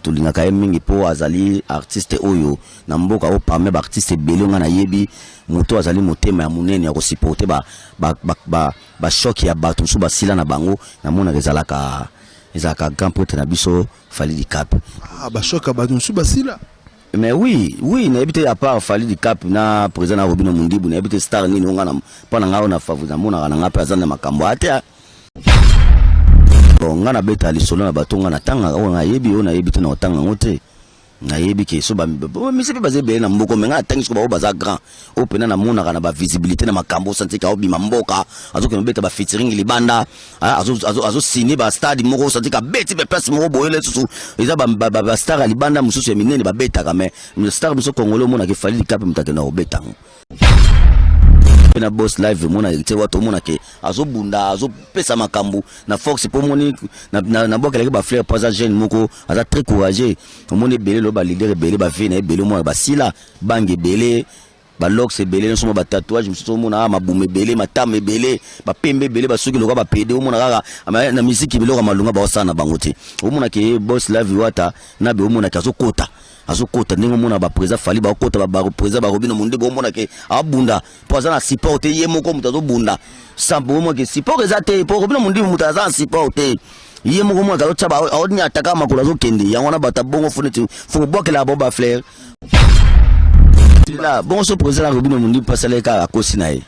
Tolingaka ye mingi mpo azali artiste oyo na mboka oyo parmi ba artiste ebele nga nayebi moto azali motema ya monene ya kosupporte ba, ba, ba, ba, ba choc ya bato mosusu basila na bango. Namonaka ezalaka ezalaka grand prêtre na biso Fally Dicap. Ah, ba choc ya bato mosusu basila. Mais oui, oui, nayebi te à part Fally Dicap na président na Robino Mundibu, nayebi te star nini onga na mpo na ngai oyo na favori namonaka na ngai mpe aza na makambo ate. Bon, nga nabeta lisolo na bato nga natangaka oyo nayebi, oyo nayebi te na kotanga yango te. Nayebi ke so bamisi mpe baza ebele na mboka, me nga natangi soko baoyo baza grand oyo mpena namonaka na bavisibilité na makambo osanti ke aobima mboka, azokende obeta bafeaturing libanda, azosine bastade moko, osanti ke abeti mpe place moko boye. Lisusu eza bastar ya libanda mosusu ya minene babetaka, mais star mosusu congolais omonaka Fally Dicap moto akenda kobeta yango. Mpe na boss live omona te wata, omona ke azobunda, azopesa makambo na force mpo omoni nabwakelaki bafleur mpo aza jeune moko aza très courageux. Omoni ebele lelo baleader ebele bave na ebele, omona basila bange ebele, balox ebele nyonso, mwa batatouage mosusu, omona kaka mabumu ebele, matama ebele, bapembe ebele, basuki lokola bapede. Omona kaka na misiki biloko ya malunga baosala na bango te. Omona ke boss live wata na be, omona ke azokota azokota ndenge omona baprésident Fally bakota, baprésident baRobino Mundibu, omona ke abunda mpo aza na support te, ye moko moto azobunda sans omona ke support eza te, mpo Robino Mundibu moto aza na support te, ye moko monaka azotya aoniataka makolo azokende. Yango wana bato abongo fo neti fo kobwakelaka bao bafleur la bongo. So président na Robino Mundibu mpo asalaki kaka akosi na ye.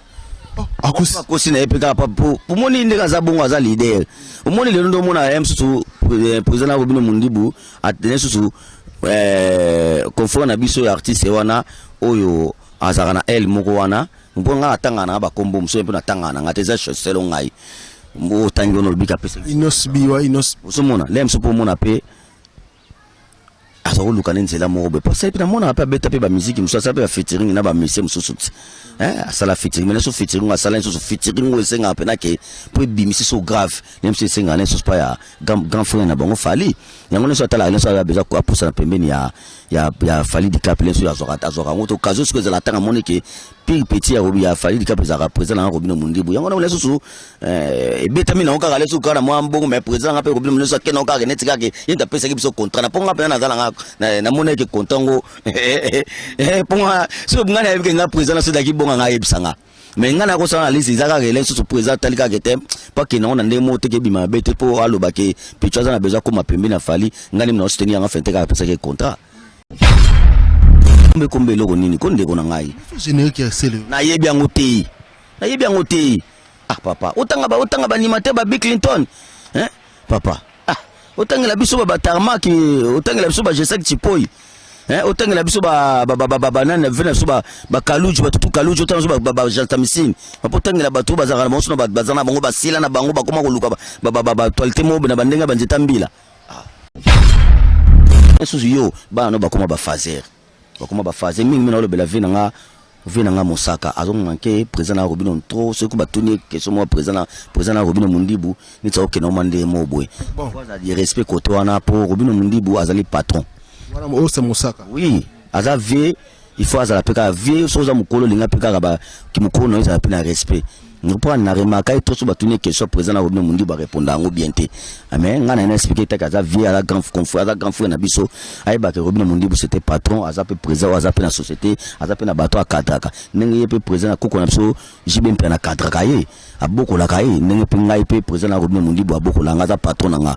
Akosi. Akosi na ye mpe kaka po omoni ndenge aza bongo, aza leader. Omoni lelo nde omona ye mosusu président na Robino Mundibu atene susu confrère na biso ya artiste wana oyo azalaka na aile moko wana, mpo ngai natangaka na nga bakombo mosusu mpe natangaka na nga te, eza selo ngai otangi wana olobiki apesa. Inos Biwa Inos. Ozomona le mosusu mpo omona mpe aza koluka nde nzela moko boye, parce mpe namonaka mpe abeta mpe bamiziki mosusu, asala mpe bafeaturing na bamusicien mosusu ti asala featuring. Mais so featuring asala lisusu, featuring oyo esengaka mpena ke mpo ebimisi so grave ne mosusu, esengaka ne lisusu mpa ya grand frère na bango Fally. Yango nyonso atalaka nyonso, aza besoin apusana pembeni ya Fally Dicap. Nyonso azwaka yango to occasion soki ezala ntanga amoni ke pire petit ya Fally Dicap ezalaka président nanga Robino Mundibu. Yango wana lisusu ebetami nango kaka lisusu kaka na mwa mbongo, mais président nanga mpe Robino nyonso akende nango kaka neti kaka ye moto apesaki biso contrat na mpo nga mpena naza nanga namoni eke contrat ngo mpo nga soki ngai nayebi ke nga président na so ezalaki bonga ngai ayebisa nga, mais ngai nakosala na liste eza kaka ele lisusu président atali kaka te mpo akende yango na ndenge moko teke ebima mabe te, mpo aloba ke Picho aza na besoin akóma pembeni na Fally. Ngai nde na soutenir yango afin te kaka apesaki contrat. Kombe kombe eloko nini ko ndeko na ngai? Générique ya sele. Nayebi yango te, nayebi yango te. Ah papa, otanga ba otanga baanimateur ba Bill Clinton, hein papa. Ah, otangela biso ba batarmak, otangela biso ba Jesek Chipoi, hein, otangela biso ba ba ba ba ba nani vena biso ba ba Kaluji, batutu Kaluji, otangela biso ba ba Jantamisine papa, otangela bato bazalaka na bango so na bazala na bango basila na bango bakoma koluka ba ba ba ba actualité moko na bandenge banzeta mbila. Ah lisusu yo bana no bakoma bafaser, bakoma bafaser mingi mingi. Naolobela vie na nga, vie na nga mosaka azomanke président na Robino trop. Soki batuni question moko président na Robino Mundibu neti akokende oma nde mo boye, azali respect kote wana mpo Robino Mundibu azali patron. Wana osa mosaka. Oui, aza vie, il faut azala mpe kaka vie. Soki oza mokolo, olinga mpe kaka kimokolo na yo ezala mpe na respect. Mpo na remarka ye to so batuni question président na Robino Mundibu arépondre yango bien te, mais ngai na ye na expliqué taki aza vie, aza grand confrère, aza grand frère na biso. Ayebaka Robino Mundibu c'était patron, aza mpe président oyo aza mpe na société, aza mpe na bato akadraka ndenge ye mpe président na koko na biso JB mpe nakadraka ye, abokolaka ye ndenge mpe ngai mpe président na Robino Mundibu abokola nga, aza patron na nga.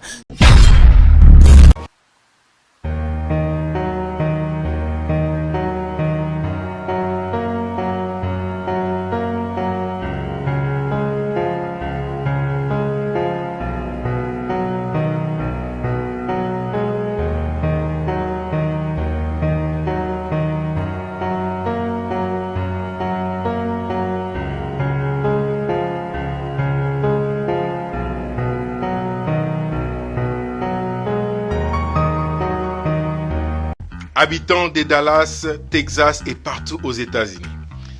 Habitants de Dallas, Texas et partout aux États-Unis,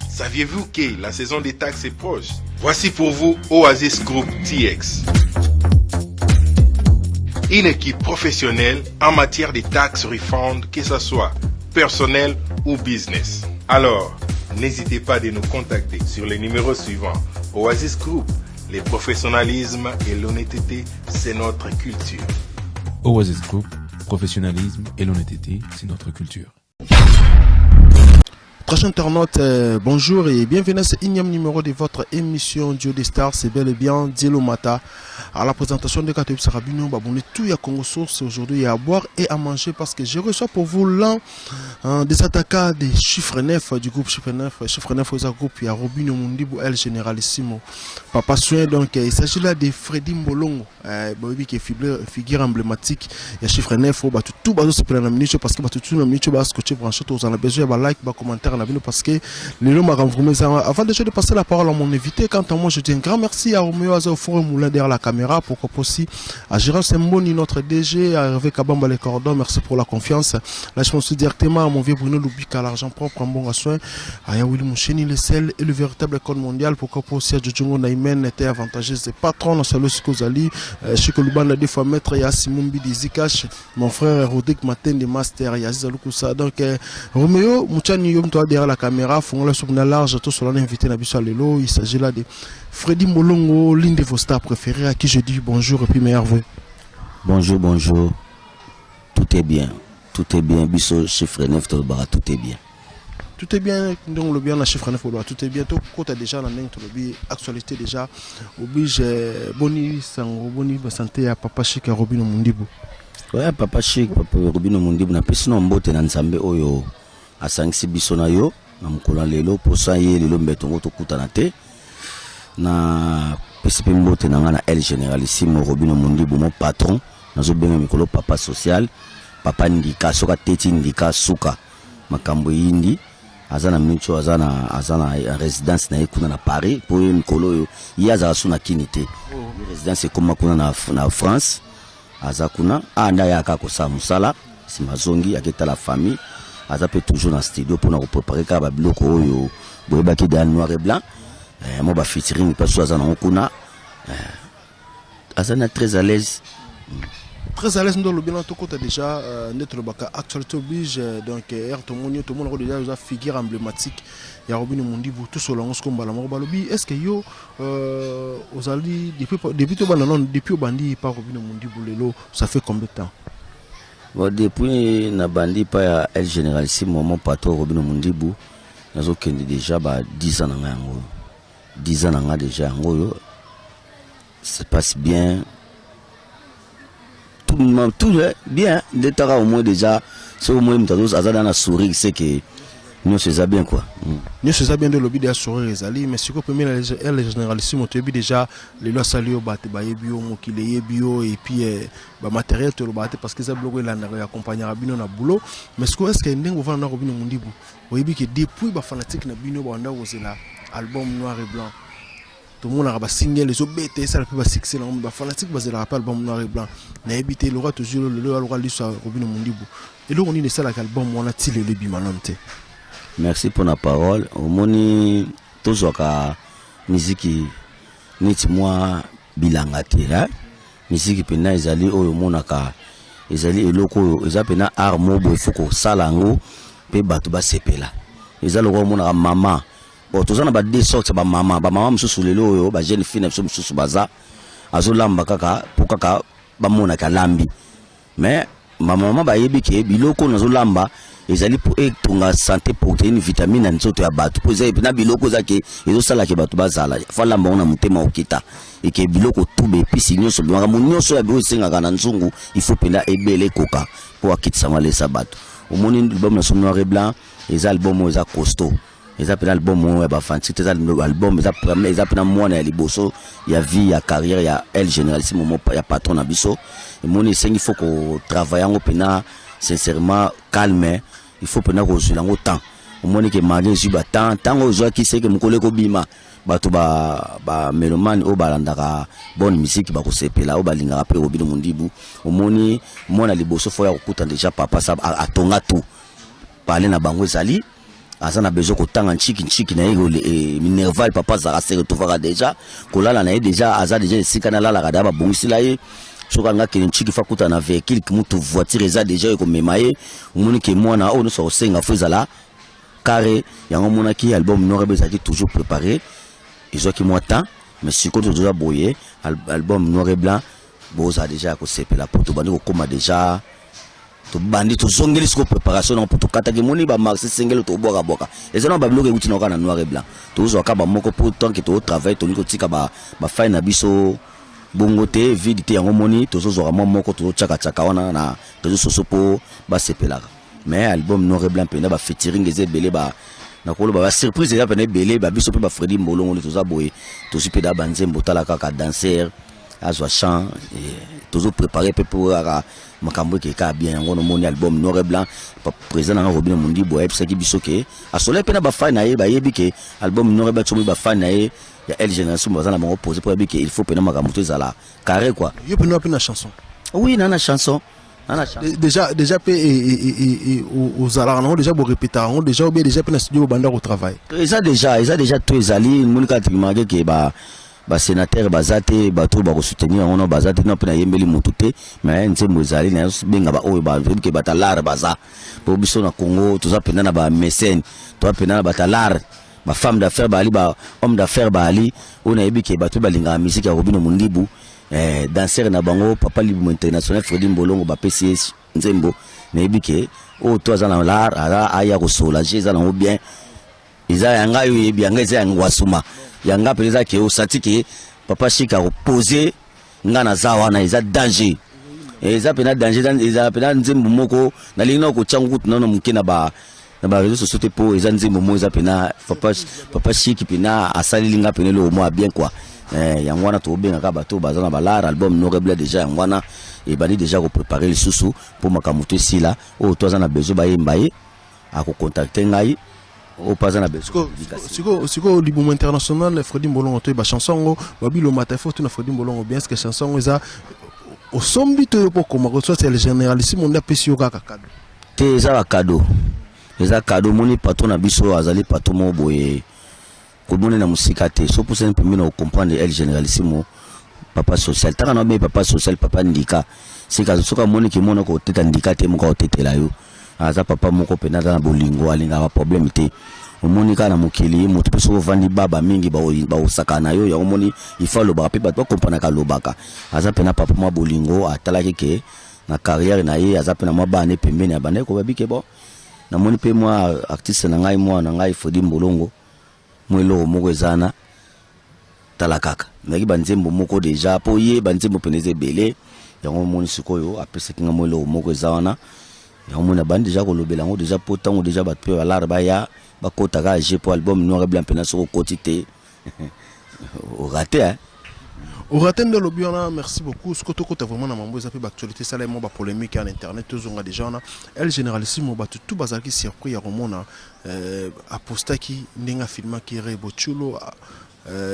saviez-vous que la saison des taxes est proche? Voici pour vous Oasis Group TX. Une équipe professionnelle en matière de taxes refund, que ce soit personnel ou business. Alors, n'hésitez pas de nous contacter sur les numéros suivants. Oasis Group, le professionnalisme et l'honnêteté, c'est notre culture. Oasis Group, professionnalisme et l'honnêteté, c'est notre culture. Très chers internautes, bonjour et bienvenue à ce énième numéro de votre émission Dieu des Stars. C'est bel et bien Dielo Mata. À la présentation de Kateb Sarabino, babonné tout ya Congo Source. Aujourd'hui, il y a à boire et à manger parce que je reçois pour vous l'un, hein, des attaquants des Chiffres 9 du groupe Chiffre 9. Chiffre 9 aux groupe, il y a Robinho Mundibu, El Generalissimo. Papa Soin, donc il s'agit là de Freddy Mbolongo, boyebi qui est figure emblématique. Il y a Chiffre 9, bah, tout, tout, c'est pour la minute parce que bah, tout, tout, la minute, bah, scotché, branché, tout, on a besoin, bah, like, bah, commentaire, na bino parce que lelo makambo vraiment eza. Avant déjà de passer la parole à mon invité, quant à moi, je dis un grand merci à Romeo Aza au Four Moulin derrière la caméra, pourquoi pas aussi à Gérard Semboni, notre DG, à Hervé Kabamba les cordons, merci pour la confiance. Là, je pense directement à mon vieux Bruno Loubika, l'argent propre, en bon soin, à Yawili Moucheni, le sel et le véritable code mondial, pourquoi pas aussi à Jojongo Naimen, était avantageuse des patrons, dans Salo Sikozali, Chico Lubanda, des fois maître, Yassi Mumbi des Zikash, mon frère Rodrigue Matin des Masters, Yaziz Alukusa. Donc, Romeo Mouchani, Yom, toi derrière la caméra, font la soupe large, tout cela invité na biso lelo. Il s'agit là de Freddy Molongo, l'une de vos stars préférées, à qui je dis bonjour et puis meilleurs vœux. Bonjour, bonjour. Tout est bien. Tout est bien. Biso, Chiffre 9, tout est bien. Tout est bien, donc le bien, la Chiffre 9, tout est bien. Tout côté déjà, la actualité déjà, oblige, boni sango, boni santé à Papa Chic et Robinho Mundibu. Ouais, Papa Chic, Papa Robinho Mundibu, na pesi na mbote na Nzambe oyo asangisi biso na yo na mokolo ya lelo, posa ye lelo mbeto ngo tokutana te. Na pesi pe mbote na nga na El Generalissimo Robinho Mundibu, mon patron, nazobenga mikolo papa social, papa ndika, soka teti ndika suka makambo yindi. Aza na mincho, aza na résidence na ye kuna na Paris, po ye mikolo oyo ye azala su na kini te. Résidence ekoma kuna na France, aza kuna, nda ayaka kosala mosala, nsima azongi aketala famille, aza pe toujours na studio mpona kopréparer kaka ba biloko oyo boyebaki deya noir et blanc. Mo ba featuring mpe so aza nango kuna. Aza na très à l'aise. Très à l'aise, nous le bien tout côté déjà, net le baka actualité oblige, donc R tout monde, tout monde déjà une figure emblématique ya Robinho Mundibu, tout sur l'once comme bala moko balobi. Est-ce que yo, ozali depuis tout bana non, depuis obandi par Robinho Mundibu lelo, ça fait combien de temps? Bon, depuis na bandi pa ya El Generalissimo, mon patron Robinho Mundibu, nazo kende déjà ba 10 ans na nga yango. 10 ans na nga déjà yango yo. Ça passe bien. Tout le monde, tout est bien. D'état au moins déjà, c'est au moins mutu aza dans la sourire, c'est que nous c'est bien quoi. Nous c'est bien de lobby de sourire ezali, mais ce que premier El Generalissimo tu déjà les lois salio ba te ba yebio mokile yebio et puis ba matériel to ba te parce que ça bloqué la na accompagner bino na boulot. Mais ce que est-ce que ndenge ovanda na Robinho Mundibu, oyebi que depuis ba fanatique na bino ba wanda kozela album noir et blanc, tout le monde a ba single les obete ça peut ba succès na ba fanatique bazela pas album noir et blanc na ebité le roi toujours le le roi liso Robinho Mundibu et le on ni sala album wana tile le bima nonte. Merci pour la parole. Omoni tozwaka musique neti mwa bilanga te, hein? Musique pena ezali oyo omonaka ezali eloko oyo eza pena art moko boye, faut kosala yango mpe bato basepela. Eza lokola omonaka mama. Bon, toza na ba deux sortes ba mama. Ba mama mosusu lelo oyo, ba jeune fille na biso mosusu baza, azolamba kaka po kaka bamonaka lambi. Mais ba mama bayebi ke biloko nazolamba ezali po etonga santé, protéine, vitamine na nzoto ya bato. Po eza na biloko eza ke ezosala ke bato bazala. Faut alamba ngo na motema okita. E ke biloko tout ba episi nyonso, makambo nyonso ya biloko esengaka na nzungu, il faut mpenza ebele ekoka po akitisa ngo alesa bato. Omoni album na so noir et blanc, eza album oyo eza costaud. Eza mpenza album oyo ya ba fanatique, eza album, eza premier, eza mpenza mwana ya liboso ya vie ya carrière ya El Generalissimo mo ya patron na biso. Emoni esengi faut ko travailler yango mpenza sincèrement calme, il faut mpenza kozwela yango temps. Omoni ke malgré ezwi ba temps, ntango ozwaki seke mokolo ekobima, bato ba mélomane oyo balandaka bonne musique bakosepela, oyo balingaka mpe Robinho Mundibu. Omoni mwana liboso fo ya kokuta déjà papa sa atonga tout parler na bango ezali aza na besoin kotanga nchiki nchiki na ye minerval papa azalaka se retrouvaka déjà kolala na ye déjà aza déjà esika nalalaka da babongisela ye. Soki anga akende nchiki fa kuta na véhicule mutu voiture eza déjà ekomema ye. Omoni ke mwana oyo nyonso akosenga fo ezala carré. Yango omonaki album noir ezalaki toujours préparé, ezwaki mwa temps, mais sikoyo toza boye album noir et blanc. Bozala déjà ya kosepela mpo tobandi kokóma déjà, tobandi, tozongeli sikoyo préparation nango, mpo tokataki moni bamarché sengeli tobwakabwaka. Eza na babiloko ekuti na kaka na noir et blanc, tozwaka bamoko mpo tant que totravaille, tolingi kotika bafai na biso bongo te, vide te. Yango moni tozozwaka mwa moko, tozotiakatiaka wana na réseau sociaux mpo basepelaka. Mais album noir et blanc mpenza, bafeaturing eza ebele, ba nakoloba basurprise eza pena ebele. Babiso mpe baFredi Mbolongo nde toza boye, tozwi mpe da banzembo. Tala kaka danser azwa chant, tozoprépare mpe mpo kaka makambo ekeka bien. Yango nomoni album noir et blanc, président nanga Robino Mondibo ayebisaki biso ke asolai mpe na bafani na ye, bayebi ke album noir et blanc somi bafani na ye ya El Génération baza na bango posé mpo yebi ke il faut mpena makambo to ezala carré quoi. Yo mpe mpe na chanson? Oui, na chanson, na chanson. Déjà mpe ozalaka nango déjà, borépétaka yango déjà, ou bien déjà mpe na studio bobanda kotravaille? Eza déjà to ezali moni kaka timake ke ba basénateur baza te, bato oyo bakosoutenir yango no baza te na mpe nayembeli motu te. Mais nzembo ezali, nayobenga baoyo bayebi ke batalare baza, po biso na Congo toza mpenza na bamécène, toza mpenza na batalare, bafemme d'affaires baali, bahomme d'affaires baali, oyo nayebi ke bato balingaka musique ya Robino Mondibu, danser na bango, papa Libumo International Fredi Mbolongo, bapesi ye nzembo. Nayebi ke oyo to aza na lar aza aya kosoulager, eza nango bien. Eza ya ngai, oyo oyebi yanga, eza ya ngwasuma yanga mpenza, eza ke osati ke papa Chik akopose nga naza wana. Eza danger, eza mpena danger, eza mpena nzembo moko nalingi na kotia ngo kutu nano moke na ba réseaux sociaux te, mpo eza nzembo moko eza mpena papa Chik mpena asaleli nga mpena eloko moko ya bien quoi. Yango wana tobengaka bato baza na balar album noir et blanc déjà. Yango wana ebandi déjà kopréparer lisusu mpo makambo to esila. Oyo to aza na besoin bayemba ye, akocontacte ngai. Oyo mpo aza na besoin. Sikoyo Libumu International Fredi Mbolongo, toyeba chanson yango babilomata ifo tuna Fredi Mbolongo bien. Ce que chanson yango eza osombi to yo mpo okoma, soit c'est le généralissime nde apesi yo kaka cadeau? Te, eza bacadeau, eza cadeau. Omoni patron na biso azali patron moko boye, komoni na mosika te, so pusani pembeni na kocomprendre. El Généralissimo, papa social, ntaka na obe papa social, papa ndika sika. Soki amoniki mona koteta ndika te, moko akotetela yo. Aza papa moko mpenza aza na bolingo, alingaka problème te. Omoni kaka na mokili, moto mpe soki ovandi baba mingi, baosaka na yo. Yango omoni ifo alobaka mpe bato bakompranaka, alobaka. Aza mpena papa mwa bolingo. Atalaki ke na carrière na ye aza mpe na mwa bana pembeni, abandaki kobabi ke bon, namoni mpe mwa artiste na ngai, mwana na ngai Fredi Mbolongo, mwa eloko moko eza na tala kaka nayaki banzembo moko déjà mpo ye banzembo pene eza ebele. Yango omoni sikoyo apesaki nga mwa eloko moko eza wana. Yango moni abandi déjà kolobela yango déjà, mpo ntango déjà bato mpe balare baya bakota kaka je, mpo album noir et blanc mpena soki okoti te, orate, hein. Orate nde olobi wana. Merci beaucoup. Soki tokota vraiment na mambo eza mpe baactualité, esala mwa bapolémique ya na internet, tozonga déjà wana. El Généralissimo, bato tu bazalaki surpris ya komona apostaki ndenge afilmaki Rebo Tchulo,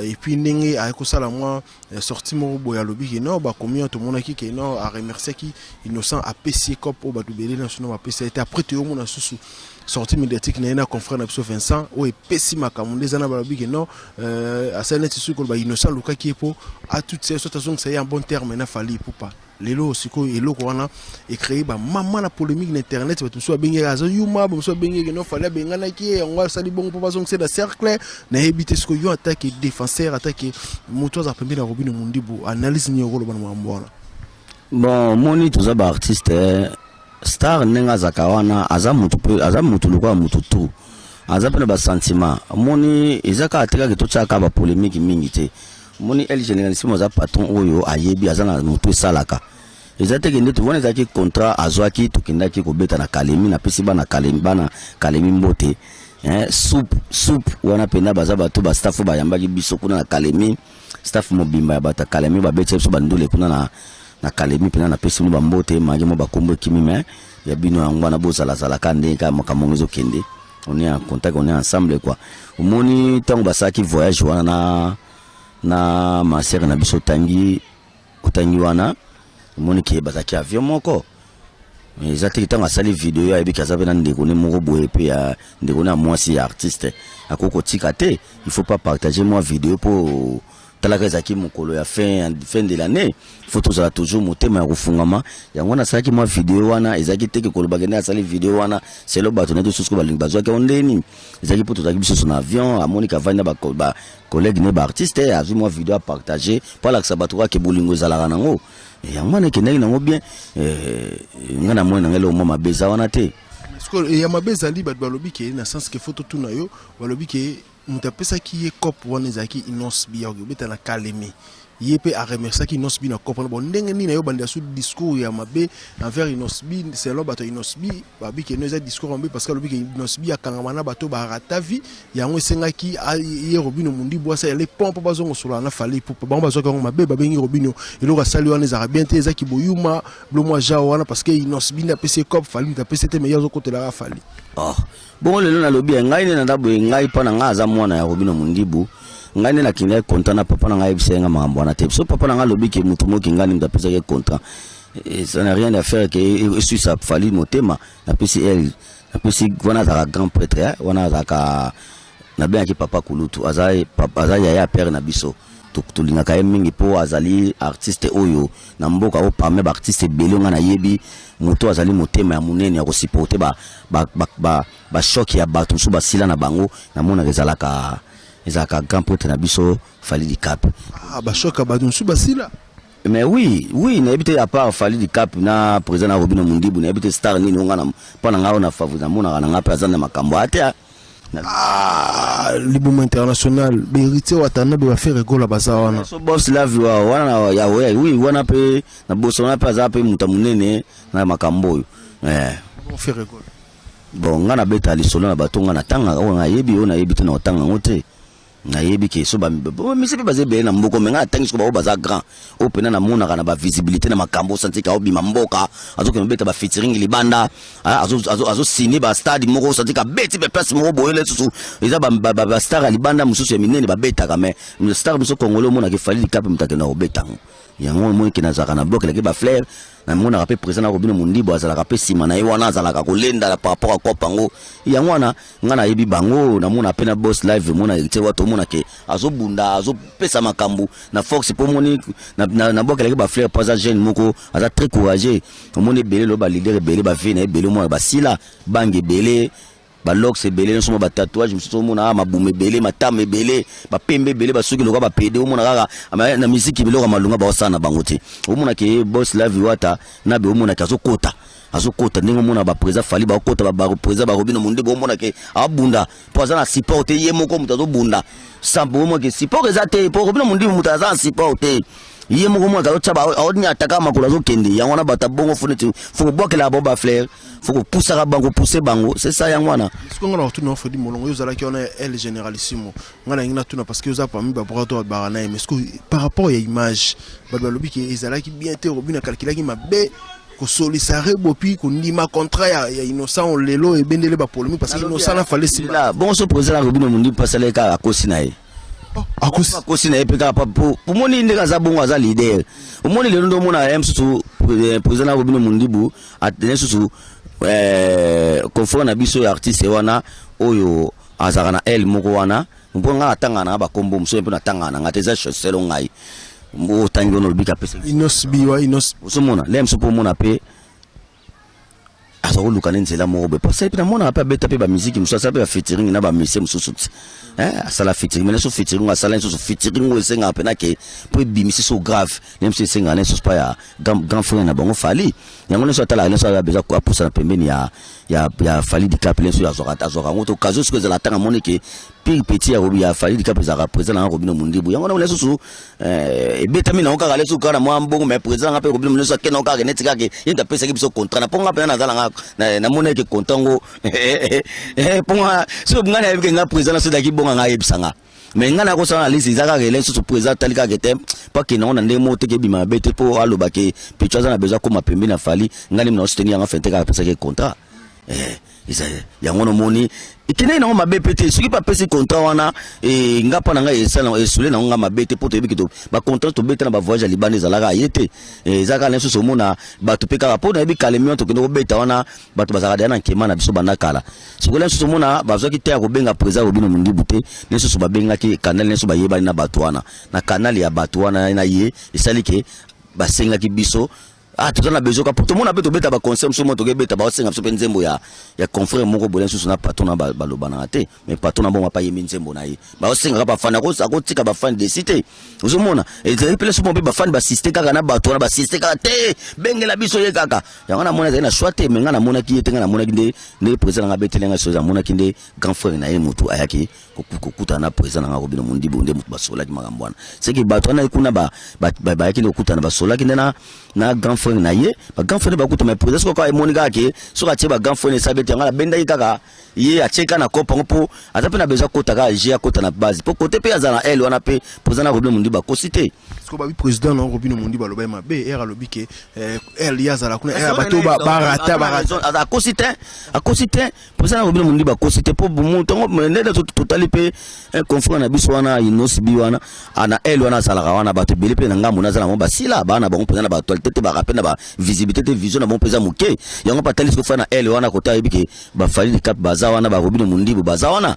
et puis ndenge aye kosala mwa sortie moko boye, alobi ke non, bakomi tomonaki ke non, aremerciaki Innocent, apesi ye cope oyo bato ebele nyonso bapesi ye te. Après toyomona susu sortie médiatique na ye na confrère na biso Vincent, oyo epesi makambo nde eza na balobi ke non, asali neti soki koloba Innocent alukaki ye mpo atutisa ye, soki azongisa ye en bon terme na Fally Ipupa. Lelo sikoyo eloko wana ecréé bamama na polémique na internet. Bato mosusu babengaki aza yuma, bamosusu babengaki no Fally abenganaki ye, yango asali bongo mpo bazongisa na cercle. Nayebi te sikoyo yo atake défenseur, atake moto aza pembeni ya Robino Mondibu, analyse nini okoloba na makambo wana? Bon, omoni toza baartiste star, ndenge azalaka wana, aza motu mpe aza motu lokola motu tu, aza mpe na basentiment. Omoni eza kaka te kaka totiaka bapolémique mingi te. Omoni El Généralissime aza patron oyo ayebi, aza na motu esalaka. Eza te kende wana, ezalaki contrat azwaki. Tokendaki kobeta na Kalemi, napesi bana Kalemi, bana Kalemi mbote, soupe soupe wana mpena baza bato bastaff oyo bayambaki biso kuna na Kalemi, staff mobimba ya bato ya Kalemi babeti biso bandule kuna na Kalemi mpena. Napesi bino bambote mange mo bakombo ekimi me ya bino. Yango wana bozalazalaka ndenge kaka makambo yango ezokende, on est en contact, on est ensemble quoi. Omoni ntango basalaki voyage wana na masere na biso, otangi otangi wana, omoni ke bazalaki avion moko. Eza teke ntango asali video, ayebiki aza mpe na ndeko ne moko boye mpe ya ndeko ne ya mwasi ya artiste, akoki kotika te, il faut pas partager mwa video mpo talaka ezalaki mokolo ya fin de l'année, faut tozala toujours motema ya kofungama. Yango wana asalaki mwa video wana. Ezalaki teke kolobaka nde asali video wana selo bato na ye tosusu balingi bazwaki yango ndeni. Ezalaki mpo tozalaki biso na avion, amoniki avandi na bacollègue ne baartiste, azwi mwa video apartage mpo alakisa bato kaka bolingo ezalaka nango. Yango wana ekendaki nango bien. Ngai namoni na ngai eloko mwa mabe eza wana te. Ya mabe ezali, bato balobi ke na sens ke faut totuna yo, balobi ke moto apesaki ye cope wana ezalaki Innoss'B ya kobeta na Kalemi. Ye mpe aremerciaki Innoss'B na cope wana. Bon, ndenge nini na yo bandela su discours ya mabe envers Innoss'B? Selon bato ya Innoss'B, babi ke no, eza discours mabe parce que alobi ke Innoss'B akangama na bato barata vie. Yango esengaki ye Robinho Mundibu asala le pont mpo bazongosola na Fally Ipupa. Bango bazwaki yango mabe, babengi Robinho eloko asali wana ezalaka bien te, ezaki boyuma bilo mwa jao wana, parce que Innoss'B nde apesi ye cope, Fally moto apesi te, mais ye azokotelaka Fally. Oh. Bongo lelo nalobi ya ngai nde naza boye, ngai mpa na ngai aza mwana ya Robinho Mundibu. Ngai nde nakendaki contrat na papa na ngai, ayebisa ye nga makambo wana te. So papa na ngai alobi ke motu moki ngai nde moto apesaki ye contrat, ça n'a rien à faire ke eswisa Fally motema. Napesi el napesi wana azalaka grand prêtre, wana azalaka, nabengaki papa kulutu, aza, aza yaya ya père na biso. Tolingaka ye mingi mpo azali artiste oyo na mboka oyo, parmi baartiste ebele nga nayebi, moto azali motema ya monene ya kosupporter bachoc ya bato mosusu basila na bango. Namonaka ezalaka grand prêtre na biso Fally Dicap. Ah, bachoc ya bato mosusu basila? Mais oui, nayebi te, à part Fally Dicap na président na Robinho Mundibu, nayebi te star nini onga na mpo na ngai oyo na favori. Namonaka na ngai mpe aza na makambo ate. Ah, liboma international, Héritier Watanabe, baFerre Gola baza wana. So boss love wa wana ya oui, wana mpe na boso wana mpe aza mpe moto monene na makambo oyo. Ferre Gola? Bon, nga nabeta lisolo na bato nga natangaka, oyo nayebi, oyo nayebi te na kotanga yango te. Nayebi ke so bamisi mpe baza ebele na mboka, me ngai natangi siko baoyo baza grand, oyo mpena namonaka na bavisibilité na makambo osanti ka obima mboka, azokende obeta bafeaturing libanda, azosine bastade moko, osanti ka beti mpe place moko boye. Lisusu eza bastar ya libanda mosusu ya minene babetaka, mais star biso congolais omonaka Fally Dicap moto akenda kobeta yango. Yango omoni ke nazalaka na bloc elaki bafleur. Namonaka mpe président na Robinho Mundibu azalaka mpe nsima na ye wana, azalaka kolenda par rapport a cope yango. Yango wana ngai nayebi bango. Namona mpe na boss live, omona Héritier Wata, omona ke azobunda, azopesa makambo na force mpo omoni nabwakelaki bafleur mpo aza jeune moko aza très courageux. Omoni ebele lelo baleader ebele, bavie na ebele, omona basila bange ebele, balox ebele nyonso, mwa batatouage mosusu, omona kaka mabumu ebele, matama ebele, bapembe ebele, basuki lokola bapede. Omona kaka na misiki biloko ya malunga baosala na bango te. Omona ke boss lavi Wata na be, omona ke azokota, azokota ndenge omona baprésident Fally baokota, baprésident baRobinho Mundibu, omona ke abunda mpo aza na support te. Ye moko moto azobunda sampo, omona ke support eza te mpo Robinho Mundibu moto aza na support te. Ye moko mona azotya, aoniataka makolo, azokende. Yango wana bato abongo faut neti faut kobwakelaka bango bafleur, faut kopusaka bango, kopuse bango, c'est ça, yango wana. Sikoyo nga na kotuna, Fredi Molongo, yo ozalaki wana el généralissimo. Nga na ngi natuna parce que oza parmi babras to baka na ye, mais sikoyo par rapport ya image, bato balobi ke ezalaki bien te, Robinho akalkulaki mabe kosolisa Rebo puis kondima contrat ya Innocent. Lelo ebendele bapolémique parce que Innocent na Fally simba. Bongo so président Robinho Mundibu asala kaka, akosi na ye. Akosi? Akosi na ye mpe kaka po omoni ndenge aza bongo, aza leader. Omoni lelo nde omona ye mosusu président na Robinho Mundibu atene susu confrère na biso ya artiste wana oyo azalaka na ele moko wana, mpo ngai natangaka na nga bakombo mosusu mpe natangaka na nga te, eza selo ngai otangi wana, olobi kapesa. Innoss'B wa Innoss'B. Ozomona le mosusu mpo omona mpe aza koluka nde nzela moko boye, po asali mpe, namonaka mpe abeta mpe bamiziki mosusu, asala mpe bafeaturing na bamusicien mosusu ti asala featuring. Mais so featuring asala lisusu, featuring oyo esengaka mpena ke mpo ebimisi so grave ne mosusu, esengaka ne lisusu pa ya grand frère na bango Fally. Yango nyonso atalaka nyonso, aza besoin apusana pembeni ya Fally Dicap. Nyonso azwaka yango to occasion soki ezala ntanga, amoni ke pire petit ya Fally Dicap ezalaka président nanga Robinho Mundibu. Yango wana lisusu ebetami nango kaka lisusu kaka na mwa mbongo, mais président nanga mpe Robinho nyonso akende nango kaka neti kaka ye nto apesaki biso contrat na mpo nga mpena naza nanga namoni eke contrat ngo mpo nga soki ngai nayebi ke nga président na soki ezalaki bonga ngai ayebisa nga, mais ngai nakosala na liste eza kaka ele lisusu président atali kaka te mpo akende yango na ndenge moko teke ebima mabe te, mpo aloba ke picho aza na besoin akóma pembeni na Fally. Ngai nde na soutenir yango fente kaka apesaki contrat. Yango nomoni ekendeki nango mabe mpe te. Soki mpe apesi contrat wana, nga mpa na ngai esule nango nga mabe te, mpo toyebi ke bacontrat tobeta na bavoyage ya libanda ezalaka ye te. Eza kaka na lisusu omona bato mpe kaka mpo nayebi kalemi wana tokende kobeta wana, bato bazalaka deya na nkema na biso banda kala. Sikoyo lisusu omona bazwaki te ya kobenga président Robinho Mundibu te, lisusu babengaki canal nyonso bayebani na bato wana, na canal ya bato wana na ye esali ke basengaki biso. Ah, toza na besoin ka po tomona mpe tobeta baconcert mosusu mo tokebeta, baosenga biso mpe nzembo ya confrère moko boye lisusu na patron na balobanaka te, mais patron na bongo apa yembi nzembo na ye, baosengaka bafani, akotika bafani desi te. Ozomona ezali mpe leso mpe bafani basiste kaka na bato wana, basiste kaka te, bengela biso ye kaka. Yango namoni azali na choix te, mais ngai namonaki ye te. Ngai namonaki nde président nanga abeteli ngai soki amonaki nde grand frère na ye motu ayaki kokutana na président nanga Robinho Mundibu, nde motu basolaki makambo wana. Seke bato wana kuna bayaki nde kokutana, basolaki nde na grand frère na ye, ba grand frère bakuta. Mais président soki kaka emoni kaka ke soki atie ba grand frère esabi ete yango abendaki kaka ye, atie kaka na kope yango, mpo aza mpe na besoin akota kaka je akota na base, mpo kote mpe aza na aile wana mpe président na Robinho Mundibu akosi te. Parce que babi président na Robinho Mundibu aloba ye mabe ere, alobi ke ele ye azala kuna ere bato barata barata. Akosi te, akosi te. Président na Robinho Mundibu akosi te, mpo moto yango ndenge totali mpe confrère na biso wana Innoss'B wana na aile wana azalaka wana, bato ebele mpe na ngambo naza na bango basila baa na bango mpenza na baactualité te, baka mpe na bavisibilité te, vision na bango mpenza moke. Yango mpe atali soki na aile wana kota, ayebi ke baFally Dicap baza wana, baRobinho Mundibu baza wana.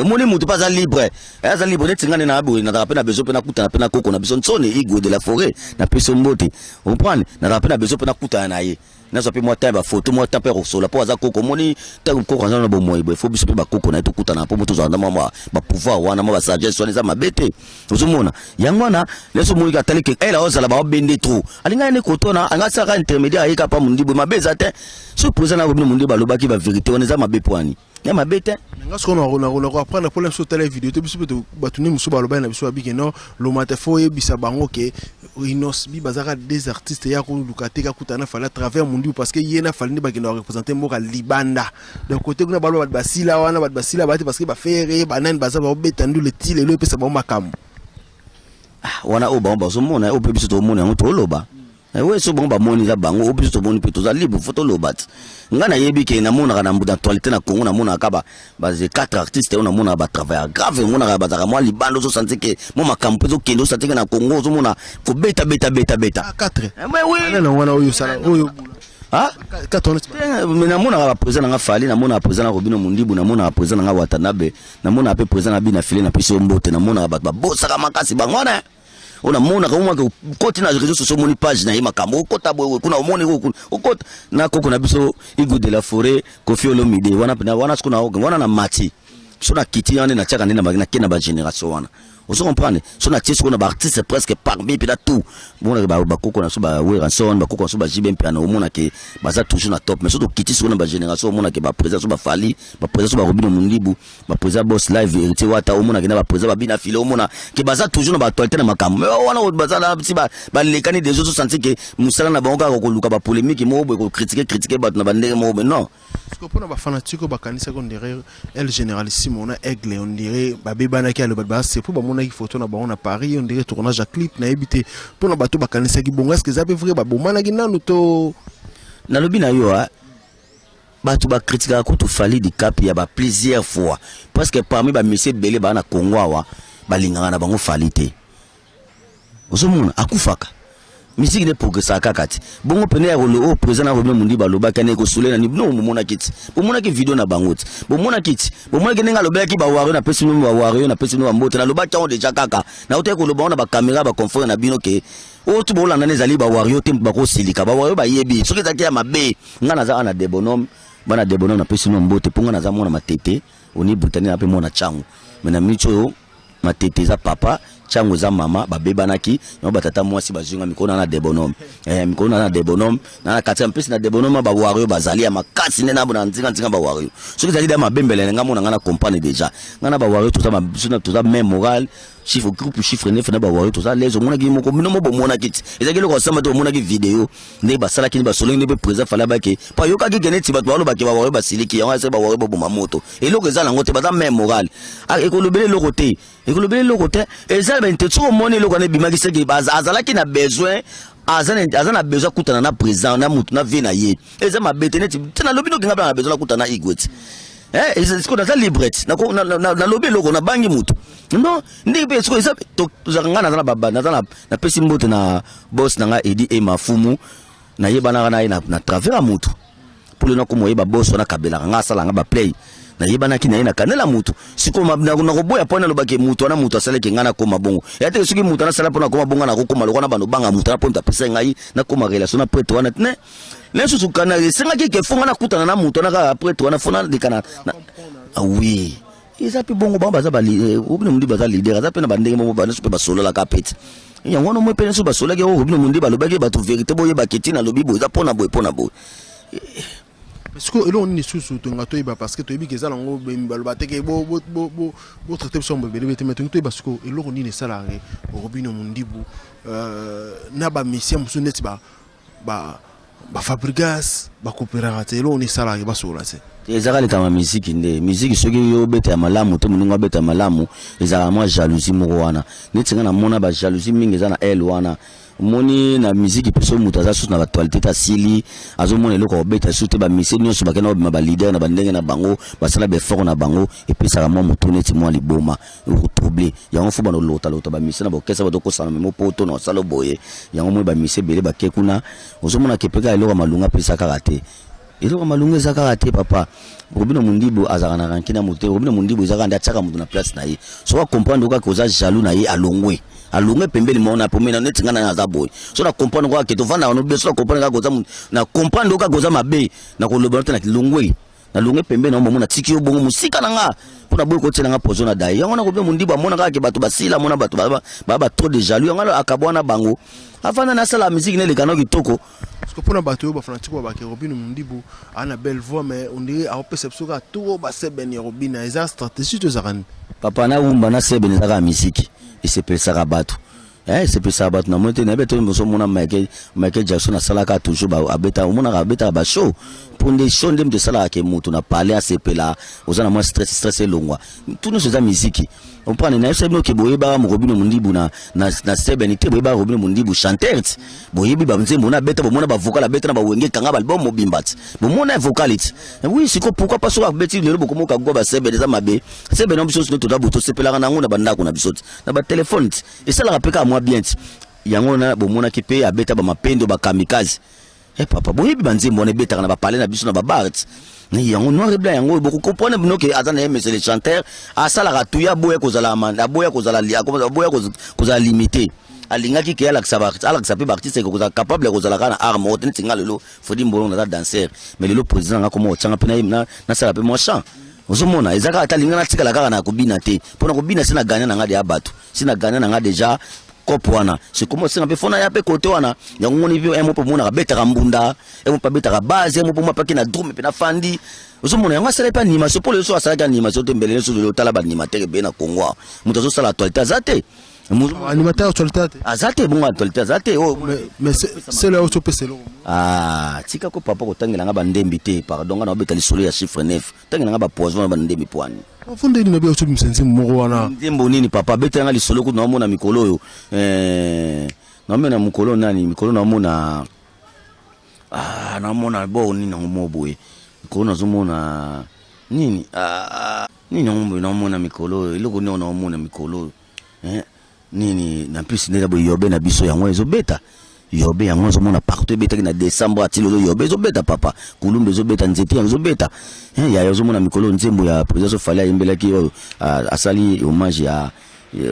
Omoni motu mpe aza libre, aza libre neti nga nde na boye. Nazalaka mpe na besoin mpe nakutana mpe na koko na biso Nsone Igwe de la Forêt, napesi yo mbote, comprendre. Nazalaka mpe na besoin mpe nakutana na ye, nazwa mpe mwa temps ya bafoto, mwa temps mpe ya kosola, mpo aza koko. Omoni ntango koko aza na bomoi boye, fo biso mpe bakoko na ye tokutana, mpo mo tozala na mwa bapouvoir wana, mwa basagesse wana eza mabe te. Ozomona yango wana leso omoni atali ke ele aozala baobende trop, alingai nde kotona anga asalaka intermédiaire, ayeka pa Mundibu. Mabe eza te soki président na Robinho Mundibu alobaki bavérité wana, eza mabe po ani ya mabe te. Nga sikoyo nakoapprendre mpona biso otala video te. Biso mpe bato nde mosusu balobaki na biso, babike non, Lomata fo oyebisa bango ke Innoss'B bazalaka des artistes ya koluka te, kakutana na Fally à travers Mundibu, parce que ye na Fally nde bakenda bareprésente mboka libanda. Donc côté kuna baloba bato basila wana, bato basila bate, parce que baFerre banani baza baobeta ndule ti lelo, epesa bango makambo. Wana oyo bango bazomona, oyo mpe biso tomona yango, toloba we so bango bamoni eza bango, oyo biso tomoni mpe toza libre, fo toloba ti. Ngai nayebi ke namonaka na actualité na Congo, namonaka ba quatre artistes oyo namonaka batravailler grave, omonaka bazalaka mwa libanda, ozosanti ke mwa makambo mpe ezokende, osanti ke na Congo ozomona kobeta beta beta beta. 4. Mais oui. Na wana oyo osala oyo. Ah, namonaka baprésident nanga Fally, namonaka président na Robinho Mundibu, namonaka président nanga Watanabe, namonaka mpe président na bina file, napesi yo mbote. Namonaka bato babosaka makasi bango wana oyo namonaka, omaka okoti na réseau sociaux, omoni page na ye, makambo okota boye kuna, omoni kuna okota na koko na biso Igwe de la Forêt, Koffi Olomide wana mpena wana. Siko na wana na mati so na kiti wana, natiaka nde nake na bagénération wana, ozo comprendre. So natie sikoyo na baartiste presque parmi mpena tout, omonaka bakoko na so baWerrason, bakoko na so baJB Mpiana, omonake baza toujours na top. Mais so tokiti sikoyo na bagénération, omonake baprésident so baFally, baprésident so baRobinho Mundibu, baprésident Boss Live, Héritier Wata, omonake na baprésident babina file, omona ke baza toujours na baactualité na makambo. Mais wana baza na si balekani déjà, ozosanti ke mosala na bango kaka koluka bapolémique moko boye, kocritiquer critiquer bato na bandenge moko boye, non. Parce que mpona bafanatique oyo bakanisaki on dirait El Généralissime na Aigle, on dirait babebanaki, alo bato base mpo bamonaki photo na bango na Paris, on dirait tournage ya clip, nayebi te. Mpona bato bakanisaki bongo, est ce que eza mpe vrai babomanaki nanu to? Nalobi na yo, bato bakritikaka kutu Fally Dicap ya ba plusieurs fois, parce que parmi bamusiciens ebele baa na Congo awa, balingaka na bango Fally te. Ozomona akufaka, misiki nde progressaka kaka ti bongo pene ya oyo président na Robinho Mundibu alobaki ane ekosule na bino. Bomonaki ti, bomonaki video na bango ti, bomonaki ti, bomonaki ndenge alobelaki bawario. Napesi bino bawario, napesi bino bambote. Nalobaki yango déjà, kaka nautaki koloba ngo na bacaméra, baconfrère na bino ke oyo tu bolanda nde ezali bawario te, bakosilika. Bawario bayebi soki ezalaki ya mabe. Ngai naza wana debonhomme, bana debonhomme, napesi bino mbote, mpo ngai naza mwana Matete oni Britanie, na mpe mwana Ntango. Me na miniti oyo Matete eza papa, Ntango eza mama, babebanaki yango, batata mwasi bazwi nga mikolo na debonhomme, mikolo na debonhomme na kati ya mpesi na debonhomme. Bawario bazali ya makasi nde na nzinga nzinga. Bawario soki ezali da mabembele na nga, mona nga na comprendre déjà. Nga na bawario toza même moral, chiffre groupe chiffre 9 na bawario toza lese. Omonaki moko bino mo bomonaki ti ezalaki eloko asamba te. Omonaki video nde basalaki, nde basolongi, nde mpe président Fally abaki po ayokaki ke neti bato balobaki bawario basiliki yango, ase bawario baboma moto. Eloko eza nango te, baza même moral. Ekolobela eloko te, ekolobela eloko te. Eza bente soki omoni eloko wana ebimaki, seke azalaki na besoin, aza na besoin akutana na président na mutu na vie na ye. Eza mabe te. Neti te nalobi noki nga mpe na besoin nakutana na Igwe ti sikoyo naza libre ti nalobi eloko, nabangi mutu non. Ndenge mpe sikoyo eza tozalaka, ngai naza naza napesi mbote na boss na ngai Edi e Mafumu, nayebanaka na ye na travers ya mutu. Mpo lelo nakoma oyeba boso wana akabelaka nga, asala nga baplay, nayebanaki na ye na kanela mutu. Sikoyo nakoboya mpo nalobaki mutu wana, mutu asalaki ngai nakoma bongo. Ya te, soki mutu wana asala mpo nakoma bongo, nakokoma lokola na bando banga mutu wana mpo mutu apesa ngai nakoma relation na prêtre wana ne. Lisusu kana esengaki ke fo ngai nakutana na mutu wana kaka prêtre wana, fo naleka na ah oui, eza mpe bongo. Bango baza Robinho Mundibu aza leader, aza mpe na bandenge moko banyonso mpe basololaka pete yango wana. Omoi mpe nyonso basololaki oyo Robinho Mundibu alobaki bato vérité, boyebaki ntina alobi boye, eza mpona boye, mpona boye. Sikoyo eloko nini lisusu tonga toyeba? Parce que toyebi ke eza nango, baloba te ke botraite biso yango ebele te, mais tongi toyeba sikoyo eloko nini esalaka ke Robinho Mundibu na bamusicien mosusu neti baFabregas bakooperaka te. Eloko nini esalaka ke basolola te? Ezaka likambo ya miziki nde. Miziki, soki yo obeta ya malamu to moninga obeta ya malamu, ezalaka mwa jalousie moko wana. Neti nga namona bajalousie mingi eza na ele wana. Omoni, na miziki mpe, soki moto aza susu na baactualité te, asili, azomona eloko ya kobeta susu te, bamusicien nyonso bakenda kobima baleader na bandenge na bango, basala baeffort na bango, epesaka mwa motu neti mwa liboma, trouble. Yango fo bana olotalota bamusicien na baorchestre, bato okosana memo poto na osala boye. Yango moi bamusicien ebele bake kuna, ozomona ke mpe kaka eloko ya malunga apesa kaka te, eloko ya malunga eza kaka te. Papa Robinho Mundibu azalaka na rancune na moto te. Robinho Mundibu eza kaka nde atiaka moto na place na ye. Soki acomprendre kaka oza jaloux na ye, alongwe, alongwe pembeni moko na pomena. Neti nga na aza boye, so na comprendre kaka ke tovandaka no bien, so na comprendre kaka oza, na comprendre kaka oza mabe, na koloba no te, na longwe, nalongwe pembeni na yo, natiki yo bongo mosika na nga, mpo na boye kotiela nga poison na daye. Yango wana Robinho Mundibu amona kaka ke bato basila, amona bato ba trop de jaloux. Yango wana akabwana na bango, afanda nasala musique neleka no kitoko. Parce que mpona bato oyo bafanatike babake Robinho Mundibu aza na belle voix, mais on dirait aopesa biso kaka trop basebene ya Robinho. Eza stratégie to ezalaka nini? Papa, na wumba na sebene eza kaka misiki esepelisaka bato, esepelisaka bato. Namoni te, nayebi te. Moso omona Michael Jackson asalaka toujours, abeta, omonaka abetaka bashow, mpo nde show nde moto esalaka ke moto na pale asepela. Oza na mwa stress, stress elongwa. Tu nyonso eza miziki, comprendre. Nayebisa bino ke boyebaka Robinho Mundibu na sebene te, boyebaka Robinho Mundibu chanteur ti. Boyebi banzembo na abeta, bomona bavocal abeta na bawenge, ekanga baalbum mobimba ti, bomona vocal ti. Oui, siko pourquoi pas soki abeti lelo bokomoka gwa basebene? Eza mabe sebene biso nyonso toza boye, tosepelaka nango na bandako na biso ti, na batelefone ti, esalaka mpe kaka mwa bien ti. Yango wana bomonaki mpe abeta bamapendo, bakamikaze. Eh papa, boyebi banzembo wana ebetaka na bapale na biso, na babar ti. Yango noir et blanc, yango oyo bokocomprendre bino ke aza na ye. Monsieur le chanteur asalaka tuya, aboya kozala, aboya kozala limité. Alingaki ke alakisa mpe baartiste ke kozala capable ya kozala kaka na art moko te. Neti nga lelo Fredi Mbolongo, naza danseur, mais lelo président nanga koma otianga mpe nasala mpe mwa chant. Ozomona, eza kaka te alinga natikala kaka na kobina te. Mpo na kobina, si na gagna na nga deya bato, si na gagna na nga déjà kope wana, sikomo osenga mpe fona ya mpe kote wana. Yango ngoni mpe mo mpe omonaka abetaka mbunda, emo mpe abetaka base, emo mpe mo apaki na drum mpe nafandi. Ozomona, yango asalaki mpe animation. Mpo lelo so asalaki animation te, mbele nyonso lelo otala baanimateur ebele na Congo awa, moto azosala actualité aza te. Animateur actualité te? Aza te. Bongo actualité aza te oyo. Mais sele oyo topesa eloko. Ah, tika ko papa, kotangela nga bandembi te, pardon. Nga na obeta lisolo ya chiffre 9, tangela nga bapoison na bandembi pwani. Fonde nini nabi otobimisa nzembo moko wana? Nzembo nini, papa? Betela nga lisolo kutu. Naomona mikolo oyo, naomona mokolo nani, mikolo naomona, ah, naomona bo nini yango mo boye. Mikolo nazomona nini, ah, nini yango boye naomona mikolo oyo, eloko nini naomona mikolo oyo, nini na plus nde boye. Yobe na biso yango ezobeta, yobe yango ezomona partout. Ebetaki na décembre, ati lelo yobe ezobeta. Papa Kulumba ezobeta, nzete yango ezobeta. Yaya, ozomona mikolo nzembo ya président so Fally ayembelaki oyo, asali hommage ya,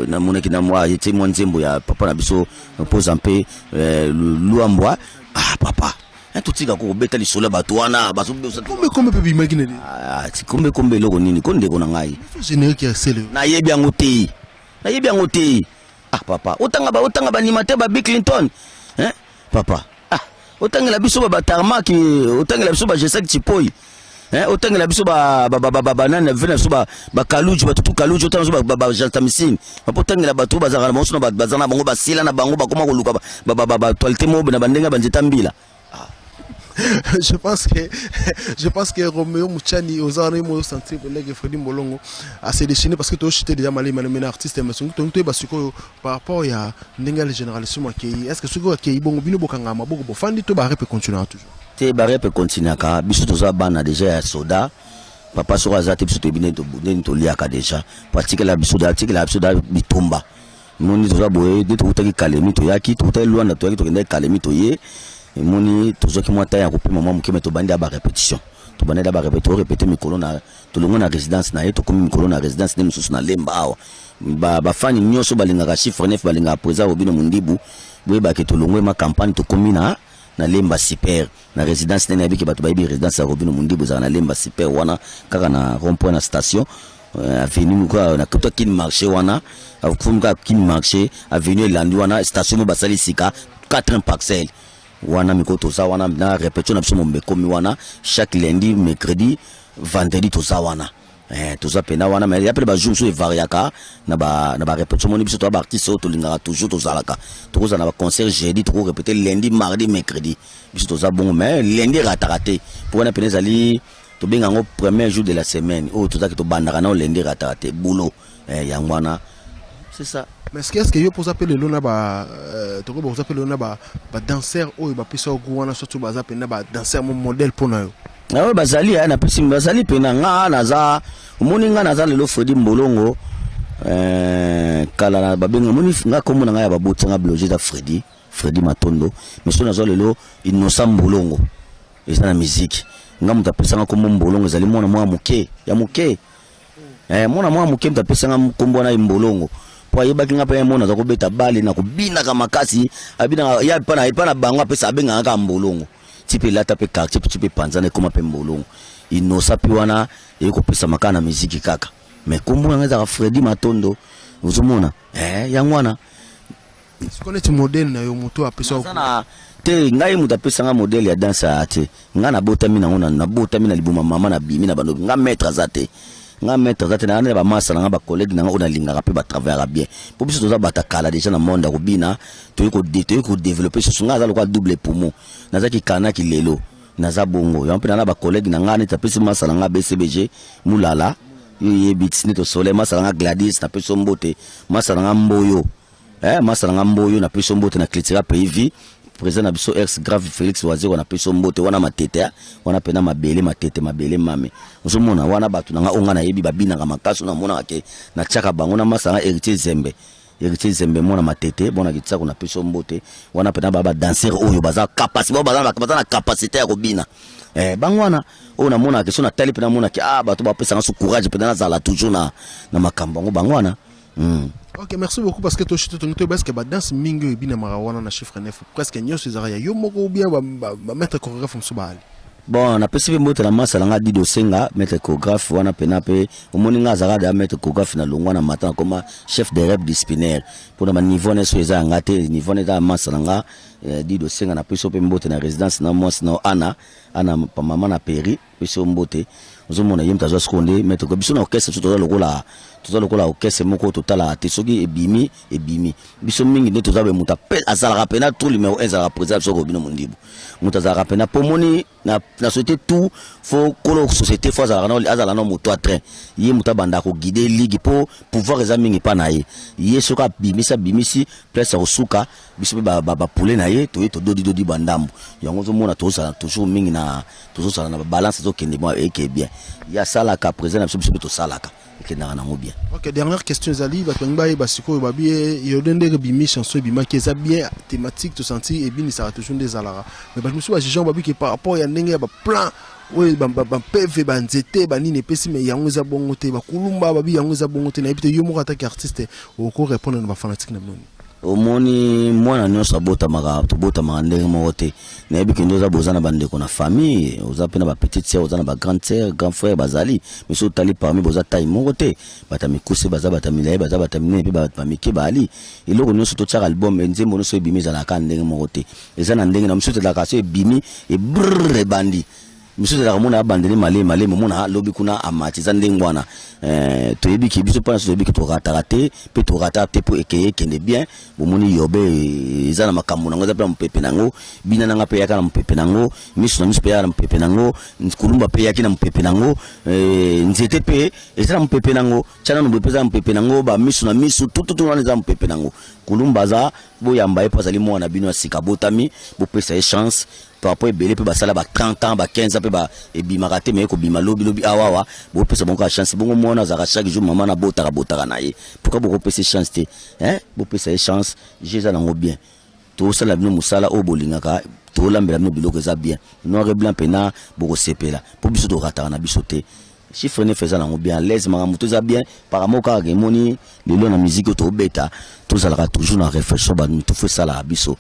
namonaki na mwa etie mwa nzembo ya papa na biso mpoza mpe Luambwa. Ah papa, totika ko kobeta lisolo ya bato wana. Kombe kombe mpe bimaki na Kombe kombe eloko nini ko, ndeko na ngai? Générique ya sele. Nayebi yango te, nayebi yango te. Ah papa, otanga ba, otanga baanimateur ba Bill Clinton, hein papa. Ah, otangela biso ba batarmak, otangela biso ba Jesek Chipoi, hein, otangela biso ba ba ba ba banani na biso, ba ba Kaluji, batutu Kaluji, otangela biso ba ba Jantamisine. Papa, otangela bato bazalaka na bango so na bazala na bango, basila na bango, bakoma koluka ba ba ba actualité moko na bandenge banzeta mbila. Je pense que Roméo Mouchani oza wana mo sentir que Fredi Mbolongo a se déchaîné, parce que to chuté déjà malé malé mena artiste. Mais songi to ba sikoyo par rapport ya ndenge ya généralisme akei, est-ce que soki akei bongo, bino bokanga maboko bofandi to ba rep continuera toujours? Te, barep continuaka. Biso toza bana déjà ya soda. Papa soko aza te, biso toyebi ndeni toliaka déjà, po atikela biso, atikela biso da bitumba. Moni, toza boye nde tokutaki Kalemi, toyaki, tokutaki Lwanda, toyaki, tokendaki Kalemi, toye. Emoni tozwaki mwa temps ya kopema mwa moke, me tobandi ya barépétition, tobandi ya barépétition, torépété mikolo na tolongwe na résidence na ye, tokomi mikolo na résidence nde mosusu na Lemba awa. Bafani nyonso balingaka Chiffre 9, balingaka président Robino Mundibu, boyebake tolongwe ma campagne, tokomi na Lemba Super, na résidence nde nayebiki. Bato bayebi résidence ya Robino Mundibu, ezalaka na Lemba Super wana, kaka na rond point na station, avenue na kota Kini Marché wana, komi kaka Kini Marché, avenue elandi wana, station mo basali sika, 4 parcelle wana. Mikolo toza wana na répétition na biso, mombe ekomi wana chaque lundi, mercredi, vendredi toza wana. Toza pena wana, mais ya pene bajour mosusu evariaka na barépétition. Moni biso toza baartiste oyo tolingaka toujours, tozalaka, tokozala na baconcert jeudi, tokorépété lundi, mardi, mercredi. Biso toza bongo, mais lundi erataka te, mpo wana pene ezali tobenga yango premier jour de la semaine oyo tozalaki, tobandaka nao lundi, erataka te boulot. Yango wana, c'est ça. Mais est-ce que yo mpoza mpe lelo na ba tokoki boza mpe lelo na badanseur oyo bapesa yo goût wana, surtout baza mpenza badanseur mo modèle mpo na yo? Oyo bazali ya napesi, bazali mpena. Nga naza, omoni nga naza lelo Fredi Mbolongo. Kala na babenga, omoni nga kombo na ngai ya baboti nga biologie eza Fredi, Fredi Matondo, mais so nazwa lelo Innocent Mbolongo, eza na musique. Nga moto apesanga kombo Mbolongo ezali mwana mwa moke ya moke, mwana mwa moke moto apesanga kombo wana Mbolongo, po ayebaki nga mpe mona aza kobeta bale na kobinaka makasi, abinaka ya epa na bango, apesa abengaka kaka Mbolongo, ti mpe elata mpe quartier, ti mpe panzana, ekóma mpe Mbolongo Inosa. Mpe wana eye kopesama kaka na miziki kaka, mais kombo nanga ezalaka Fredi Matondo, ozomona, yango wana. Sikoyo neti modèle na yo, moto apesa yo? Naza na te. Ngai moto apesanga modèle ya danse aya te. Ngai nabotami nango, nabotami na libuma mama, nabimi na bando. Nga maître aza te, nga maître aza te. Na na bamasa na nga, bacollègue na nga oyo nalingaka mpe batravaillaka bien, mpo biso toza bata kala déjà na monde ya kobina, toyei kodévelopper susu. Ngai aza lokola double poumon, nazaki kanaki, lelo naza bongo. Yango mpe na bacollègue na ngai, neti apesi masa na nga BCBG Mulala, yo yebi ti nde tosole, masa na nga Gladys, napesi yo mbote, masa na nga Mboyo, masa na nga Mboyo, napesi yo mbote na Clitira Pays Vie, président na biso ex grave Félix Wazeko, napesi yo mbote wana. Matete wana mpena mabele, matete mabele mame, ozomona wana bato na nga oyo nga nayebi babinaka makasi, oyo namonaka ke natiaka bango na masa na nga Héritier Zembe, Héritier Zembe, mwana Matete, mwana Kitsako, napesi yo mbote wana. Mpena ba badanseur oyo baza capacité, baza na capacité ya kobina, bango wana oyo namonaka ke so natali mpe namonaki, ah, bato bapesanga so courage mpenza, nazala toujours na makambo yango, bango wana. Ok, merci beaucoup, parce que toshite tongi toyeba, est-ce que badanse mingi oyo ebinamaka wana na Chiffre 9, presque nyonso ezalaka ya yo moko ou bien bamaître chorégraphe mosusu baali? Bon, napesi mpe mbote na masa na nga Dido Senga, maître chorégraphe wana mpena. Mpe omoni nga azalaka deya maître chorégraphe na longwa na mata, nakoma chef de rep disciplinaire mpona baniveau wana. So eza yanga te, niveau wana eza ya masa na nga, Dido Senga, napesi yo mpe mbote na résidence na mwasi na yo Ana, Ana mama na Peri, pesi yo mbote. Ozomona ye moto azwa sikoyo nde maître. Biso na orchestre, biso toza lokola orchestre moko totalaka te soki ebimi, ebimi. Biso mingi nde toza boye, moto azalaka mpena tout numéro 1 ezalaka président biso Robino Mondibu. Moto azalaka mpena mpo moni na société tout faut kolo société faut azalaka na azala na moto a train, ye moto abandaka koguide ligue, mpo pouvoir eza mingi mpa na ye. Ye soki abimisi, abimisi place ya kosuka, biso mpe bapule na ye toye tododidodi bandambo yango. Ozomona tozala toujours mingi na tozosala na babalance, ezokende mwa eke bien. Ye asalaka président na biso, biso mpe tosalaka, ekendaka nango bien. Ok, dernière question ezali, bato balingi bayeba sikoyo, babi yode ndenge ebimi, chanson ebimaki eza bien, thématique tosanti ebinisaka toujours nde ezalaka, mais bato mosusu bajuge babi ke par rapport ya ndenge ya baplan oyo bampeve banzete banini epesi, mais yango eza bongo te. Bakulumba babi yango eza bongo te. Nayebi te, yo moko ataki artiste, oko répondre na bafanatique na bino? Omoni, mwana nyonso abotamaka, tobotamaka ndenge moko te. Nayebi kende oza, boza na bandeko na famille, oza mpe na bapetite sœur, oza na bagrande sœur, grand frère bazali, mais soki otali parmi, boza taille moko te. Bato ya mikuse baza, bato ya milai baza, bato ya minene mpe bato bamike baali. Eloko nyonso totiaka album, nzembo nyonso ebimi ezalaka ndenge moko te, eza na ndenge na mosusu ezalaka. So ebimi ebrr, ebandi misusu ezalaka mona abandeli malemi malemi, omona lobi kuna amati, eza ndenge wana. Toyebi ke biso mpona toyebi ke torataka te, mpe torataka te mpo ekeye ekende bien. Bomoni yobe eza na makambo nango, eza mpe na mopepe nango, bina nanga mpe eyaka na mopepe nango, miso na miso mpe eyaka na mopepe nango, kulumba mpe eyaki na mopepe nango, nzete mpe eza na mopepe nango, tia nano boye mpe eza na mopepe nango, bamiso na miso tututu wana eza na mopepe nango. Kulumba aza, boyamba ye mpo azali mwana bino ya sika botami, bopesa ye chance par rapport ebele mpe basala ba 30 ans, ba 15 ans mpe ba ebimaka te, mais kobima lobi lobi awawa, bopesa bango kaka chance. Bongo mwana azalaka chaque jour mama na botaka botaka na ye, pourquoi bokopesa chance te, hein? Bopesa ye chance, je eza nango bien, tosala bino mosala oyo bolingaka. Tolambela bino biloko eza bien, noir et blanc mpena bokosepela, mpo biso torataka na biso te. Chiffre 9 eza nango bien, à l'aise, makambo to eza bien. Paramo kaka emoni lelo na musique oyo tobeta, tozalaka toujours na réflexion, bato fo esalaka biso.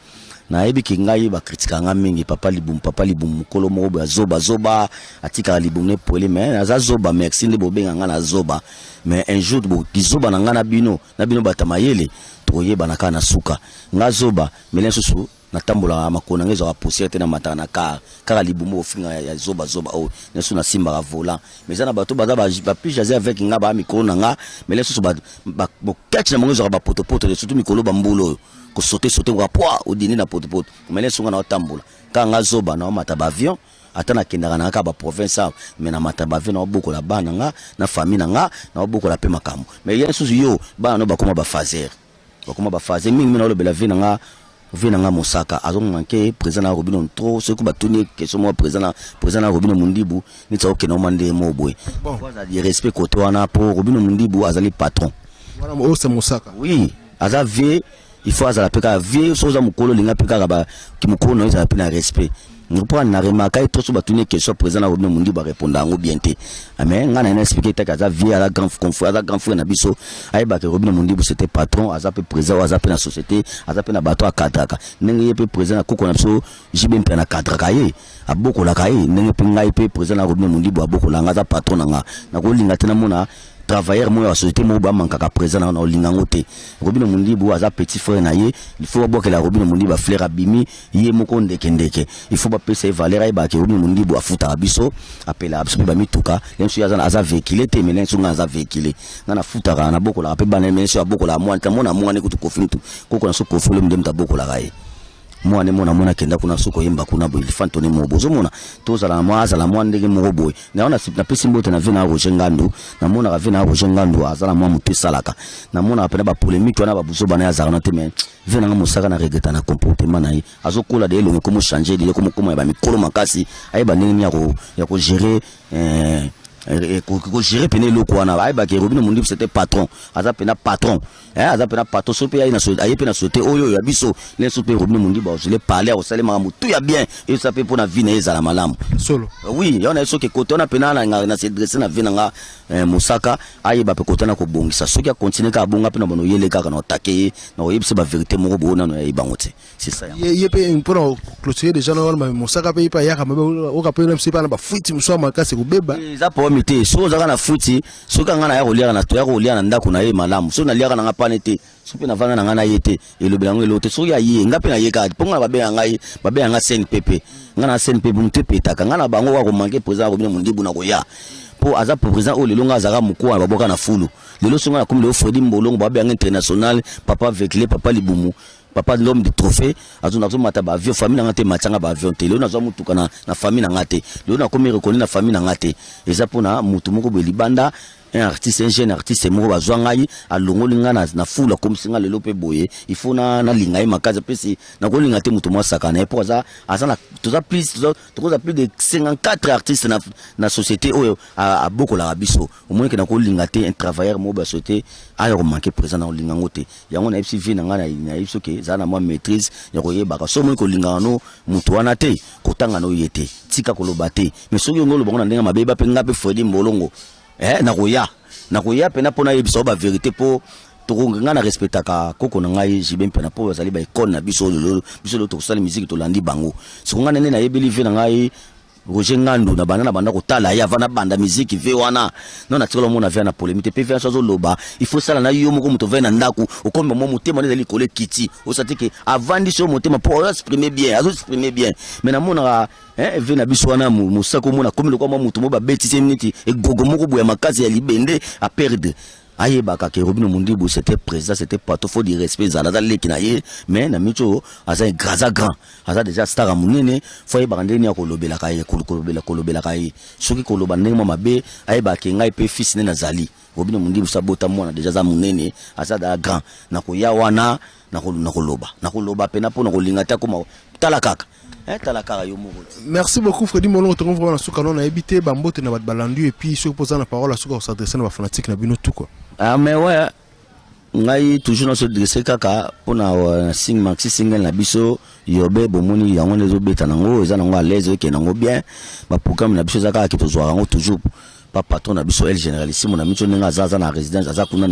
Nayebi ke ngai bakritikaka nga mingi, papa libumu, papa libumu, mokolo moko boye azoba zoba, atikaka libumu ne poele. Mais naza zoba, merci nde bobenga nga na zoba. Mais un jour kizoba na nga na bino, na bino bato ya mayele, tokoyebana kaka na suka. Nga zoba, mele susu natambolaka, makolo na ngai ezwaka poussière te, namataka na car kaka libumu ofinga ya zoba zoba oyo nyonso, nasimbaka volant. Mais eza na bato baza baplus jaser avec nga, baa mikolo na nga, mais lisusu bokati na bango ezwaka bapotopoto, surtout mikolo bambula oyo, kosote sote koka poa odindi na potopoto. Mais leso nga na otambola kaka, nga zoba, na omata baavion, ata nakendaka na kaka baprovince awa, mais namata baavion, na obokola bana nga na famille na nga, na obokola mpe makambo. Mais ye lisusu yo, bana no bakoma bafaser, bakoma bafaser mingi mingi. Naolobela vie na nga, vie na nga Mosaka azomanke président na Robino trop. Soki batuni question moko, président na Robino Mundibu neti akokende oma nde mo boye. Bon. Azali respect côté wana, mpo Robino Mundibu azali patron. Wana oyo c'est Mosaka. Oui, aza vie, il faut azala mpe kaka vie. Soki oza mokolo, olinga mpe kaka kimokolo na yo ezala mpe na respect. Mpo na remarka ye to so batuni question, président na Robino Mundibu arépondre yango bien te. Mais ngai na ye na expliqué taki aza vie, aza grand confrère, aza grand frère na biso. Ayebaka Robino Mundibu, c'était patron, aza mpe président oyo aza mpe na société, aza mpe na bato akadraka ndenge ye mpe président na koko na biso JB mpe nakadraka ye, abokolaka ye ndenge mpe ngai mpe président na Robino Mundibu abokola nga, aza patron na nga. Nakolinga te namona travailleur moko ya société moko bamankaka président na olinga yango te. Robino Mundibu aza petit frère na ye, il faut babwakela Robino Mundibu bafleur. Abimi ye moko ndekendeke, il faut bapesa ye valeur. Ayebaka Robino Mundibu afutaka biso, apelaka biso mpe bamituka. Lenso ye aza véhicule te, mais lenso ngai aza véhicule. Ngai nafutaka, nabokolaka mpe bana, mais lenso abokolaka mwana te. Mona mwana kutu Kofi, mutu koko na so Kofi Olomide nde mutu abokolaka ye mwana. Mona mwana akenda kuna, soki oyemba kuna boye, lifantone moko bozomona, tozala mwa, azala mwa ndenge moko boye. Nayo napesi mbote na vie na Roger Ngandu. Namonaka vie na Roger Ngandu aza na mwa motu esalaka, namonaka mpena bapolémique wana, babuzoba na ye azalaka na te. Mais vie nanga Mosaka, na regreta na comportement na ye. Azokola de, elongo ekomo change de, ekomo ya bamikolo makasi. Ayeba ndenge nini ya kogérer, kogérer pene eloko wana. Ayebaki Robino Mundibu, c'était patron, aza pena patron, aza mpena patron. So mpe aye mpe na société oyo ya biso, leso mpe Robino Mundibu azole parler, akosalemaka motu ya bien, esa mpe mpona vie na ye ezala malamu. Solo. Oui, yango na ye soki kote wana mpena na s'adresse na vie na nga Mosaka, ayeba mpe kote na kobongisa. Soki akontinue kaka abonga mpe na bano oyele kaka na otake ye na koyebisa bavérité moko boye nano yayebango te, c'est ça. Ye mpe mpona clôturer déjà na wana, Mosaka mpe ye mpe ayaka mabe, oka mpe na mpe na bafuiti mosusu ya makasi kobeba. Eza problème te. Soki ozalaka na fuiti, soki anga naya koliaka na, toya kolia na ndako na ye malamu. Soki naliaka nanga pane te, soki mpe navanda na ngai na ye te, elobela yango eloko te. Soki aye, nga mpe naye kaka, mpo nga na babenga ngai, babenga nga CNPP. Nga na CNPP, motu epetaka nga na bango kaka komanke président Robino Mundibu na koya, mpo aza président oyo lelo nga azalaka mokowa na baboka na fulu. Lelo so nga nakomi lelo Fredi Mbolongo, babenga international, papa vekle, papa libumu, papa l'homme de trophée. Azomata baavion, famille na nga te matianga baavion te. Lelo nazwa mutuka na famille na nga te. Lelo nakomi reconnu na famille na nga te. Eza mpona mutu moko boye libanda, un artiste, un jeune artiste moko bazwa ngai, alongoli ngai na fulu, akomisi ngai lelo mpe boye. Il faut nalinga ye makasi. Apesi nakolinga te moto moko asaka na ye, mpo aza na toza plus, tokoza plus de 54 artistes na société oyo abokolaka biso. Omoni ke nakolinga te un travailleur moko ya société aya komanke président na kolinga yango te. Yango nayebisi vie na ngai, nayebi soki ezala na mwa maîtrise ya koyebaka. So omoni kolingaka no moto wana te, kotanga no ye te, tika koloba te. Mais soki ongo olobango na ndenge mabe, yeba mpe nga mpe Fredi Mbolongo, nakoya mpena mpo nayebisa yo bavérité, mpo ngai na respectaka koko na ngai JB mpena, mpo bazali baekole na biso. Lelo biso lelo tokosala musique, tolandi bango. Siko ngai nde nayebeli vie na ngai Roger Ngandu, na banda kotala ye avant nabanda musique. Vie wana no natikala omona vie na polémique te. Mpe vie so azoloba, il faut sala na yo moko moto ovai na ndako, okomi mwa motema nde ezali likolo, ekiti, osati ke avandi so motema mpo azo exprime bien, azo exprime bien. Mais namonaka vie na biso wana Mosaka, omona komi lokwa mwa motu mo babetisi neti egogo moko boye ya makasi ya libende, aperdre. Ayebaka ke Robino Mundibu, c'était président, c'était pato, faut du respect ezala. Aza leki na ye, mais na miti oyo aza grand, aza déjà star ya monene. Faut ayebaka ndenge nini ya kolobelaka ye, kolobelaka ye. Soki koloba ndenge mwa mabe, ayebaka ke ngai mpe fils nde nazali Robino Mundibu. So abota mwana déjà, aza monene, aza daa grand. Nakoya wana, nakoloba mpena mpo na kolinga te akoma. Tala kaka, tala kaka yo moko. Merci beaucoup, Fredi Molongo. Tokomi vraiment na suka. No nayebi te, bambote na bato balandi, et puis soki mpoza na parole asuka, kosadresse na bafanatique na bino tout quoi. Ah mais ouais. Ngai toujours nazo dresse kaka pona euh, sing maxi single na biso yobe, bomoni yango nde ezobeta nango, eza nango à l'aise, ekende nango bien. Ba programme na biso eza kaka ke tozwaka yango toujours pa patron na biso El Generalissimo na miso, ndenge aza na résidence, aza kuna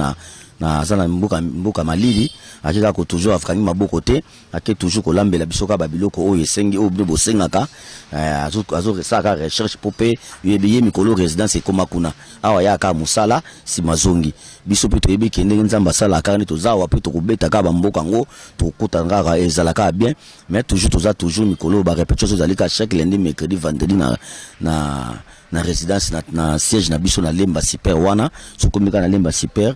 na aza na mboka malili, ake kaka ko toujours akangi maboko te, ake toujours kolambela biso kaka babiloko oyo esengi, oyo bino bosengaka. Azosala kaka recherche mpo mpe yebi ye mikolo résidence ekóma kuna awa, ya kaka mosala nsima zongi. Biso mpe toyebi ke ndenge Nzambe asalaka kaka nde toza awa mpe tokobeta kaka bamboka yango, tokokota kaka, ezala kaka bien. Mais toujours toza toujours mikolo barépétition ezali kaka chaque lundi, mercredi, vendredi na résidence, na siège na biso na Lemba Super. Wana sokomi kaka na Lemba Super,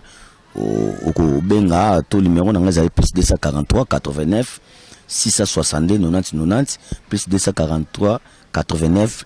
okobenga to numéro na ngai ezali plus 243 89 662 90 90, plus 243 89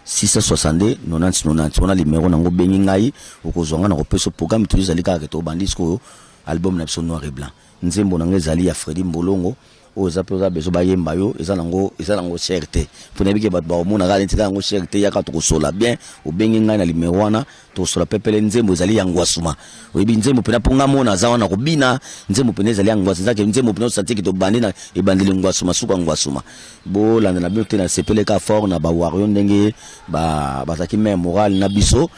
662 90 90. Wana numéro nango, obengi ngai, okozwa ngai na kopesa programme. Toujours ezali kaka ke tobandi sikoyo album na biso noir et blanc. Nzembo na ngai ezali ya Fredi Mbolongo, oyo eza mpe oza besoin bayemba yo, eza nango cher te, mpo nayebi ke bato bakomona kaka neti eza yango cher te. Yaka tokosola bien, obengi ngai na numéro wana, tokosola pepele. Nzembo ezali ya ngwasuma, oyebi nzembo mpena mpo nga mona aza wana kobina. Nzembo mpena ezali ya ngwasuma, ezaki nzembo mpena osantiki tobandi na ebandeli ngwasuma, suka ngwasuma. Bolanda na bino te, nasepele ka fort na bawario ndenge bazalaki même moral na biso.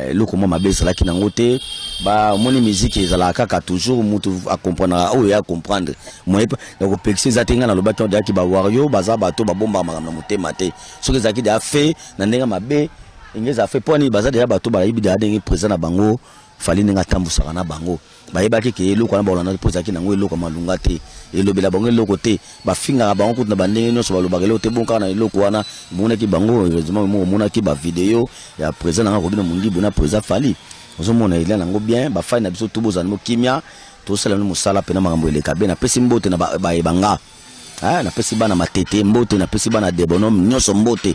Eloko mwa mabe ezalaki nango te. Omoni, musique ezalaka kaka toujours mutu akomprendraka oyo ya comprendre, moye ya kopekisa eza te. Ngai nalobaki deyaki bawario baza bato babombaka makambo na motema te. Soki ezalaki deya fe na ndenge mabe, enge ezala fe mpo ani baza deya bato bayebi deya ndenge président na bango Fally ndenge atambusaka na bango. Bayebaki ke eloko wana bakolanda mpo ezalaki nango eloko ya malunga te, elobela bango eloko te. Bafingaka bango kutu na bandenge nyonso, balobaka eloko te. Bon, kaka na eloko wana omonaki bango, heureusement omonaki bavideo ya président nanga Kobina Mondibu na président Fally, ozomona elia nango bien. Bafai na biso tu, bozala mo kimia, tosala no mosala mpena makambo eleka be. Napesi mbote na bayebanga, napesi bana Matete mbote, napesi bana Debonhomme nyonso mbote.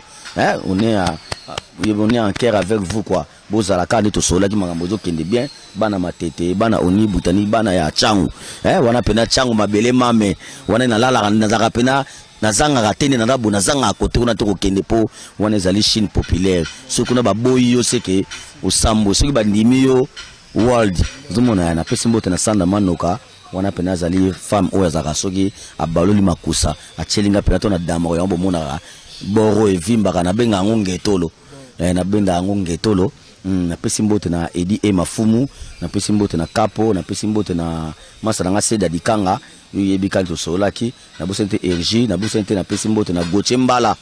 On est en cœur avec vous quoi. Bozala kaka nde tosololaki, makambo ezokende bien. Bana Matete, bana Oni Butani, bana ya Changu, wana mpena Changu mabele mame wana nalalaka, nazalaka mpena nazangaka te nde naza bo, nazangaka kote kuna te kokende, mpo wana ezali Chine populaire. Soki kuna baboyi yo, seke osambo, soki bandimi yo, world. Ozomona ya napesi mbote na Sanda Manoka, wana mpena azali femme oyo azalaka soki abaloli makusa atielinga mpena to na damoko yango, bomonaka boro evimbaka, nabenga yango ngetolo, nabenga yango ngetolo. Napesi mbote na Edi e Mafumu, napesi mbote na Kapo, napesi mbote na masa na nga Seda Dikanga, oyo yebi kani tosololaki. Nabosani te Ergi, nabosani te. Napesi mbote na Gautier Mbala,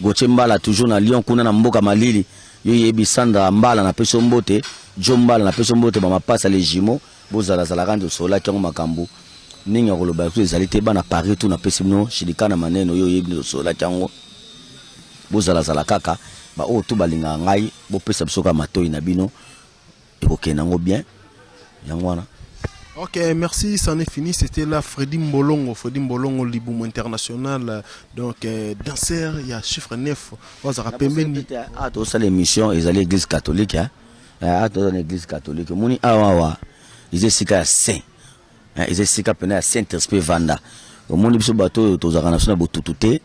Gautier Mbala toujours na Lyon kuna na mboka malili, yo yebi Sandra Mbala, napesi yo mbote. Jo Mbala, napesi yo mbote. Bamapasa les jumeaux, bozalazalaka nde tosololaki yango. Makambo ndenge ya koloba kutu ezali te. Bana Paris tu, napesi bino shilika na maneno, oyo oyebi nde tosololaki yango. Bozalazala kaka, baoyo tu balingaka ngai, bopesa biso kaka matoi na bino, ekokende yango bien. Yango wana. Ok, merci, c'en est fini. C'était là Freddy Mbolongo, Freddy Mbolongo, Liboum International. Donc, danseur, il y a chiffre 9. Wazara pembeni. Ah, tosala émission, ezali église catholique, hein. Ah, toza na église catholique. Omoni awa awa, eza esika ya saint. Eza esika pena ya Saint Esprit vanda. Omoni biso bato oyo tozalaka na biso na botutu te,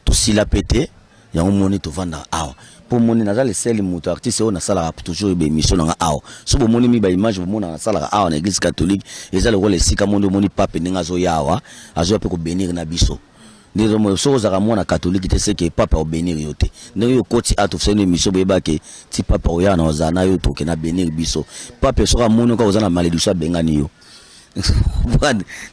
tosila pe te. Yango moni tovandaka awa, mpo moni naza le seul moto artiste oyo nasalaka toujours baémission nanga awa. So bomoni mi baimage, bomonaka nasalaka awa na église catholique. Eza lokola esika mo nde omoni pape ndenge azoya awa, azoya mpe kobénir na biso. Nde soki ozalaka mwana catholique te, seke pape akobénir yo te. Ndenge yo okoti a tofusani émission, boyebake ti pape oya na ozala na yo, toke na bénir biso. Pape soki amoni kaka oza na malédiction, abengani yo.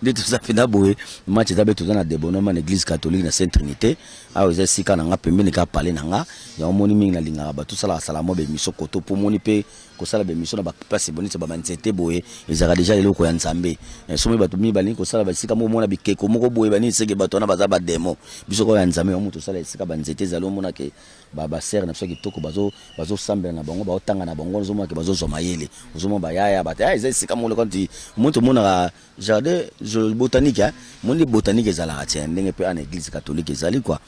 Nde toza mpena boye, match eza be, toza na Debonhomme na église catholique na Sainte Trinité. Awa eza esika na nga, pembeni kaka pale na nga. Yango moni mingi nalingaka bato osalaka sala mwa baémission koto, mpo moni mpe kosala baémission na baplace ebonisi babanzete boye, ezalaka déjà eloko ya Nzambe. Soki bato mingi balingi kosala basika moko, omona bikeko moko boye, banini, seke bato wana baza bademo. Biso kaka ya Nzambe, yango moto osala esika banzete ezali, omonake basere na biso ya kitoko bazosambela na bango, baotanga na bango, ozomona ke bazozwa mayele, ozomona bayaya bato. Eza esika moko lokola moni tomonaka jardin botanique, moni botanique ezalaka tia ndenge mpe ana église catholique ezali quoi.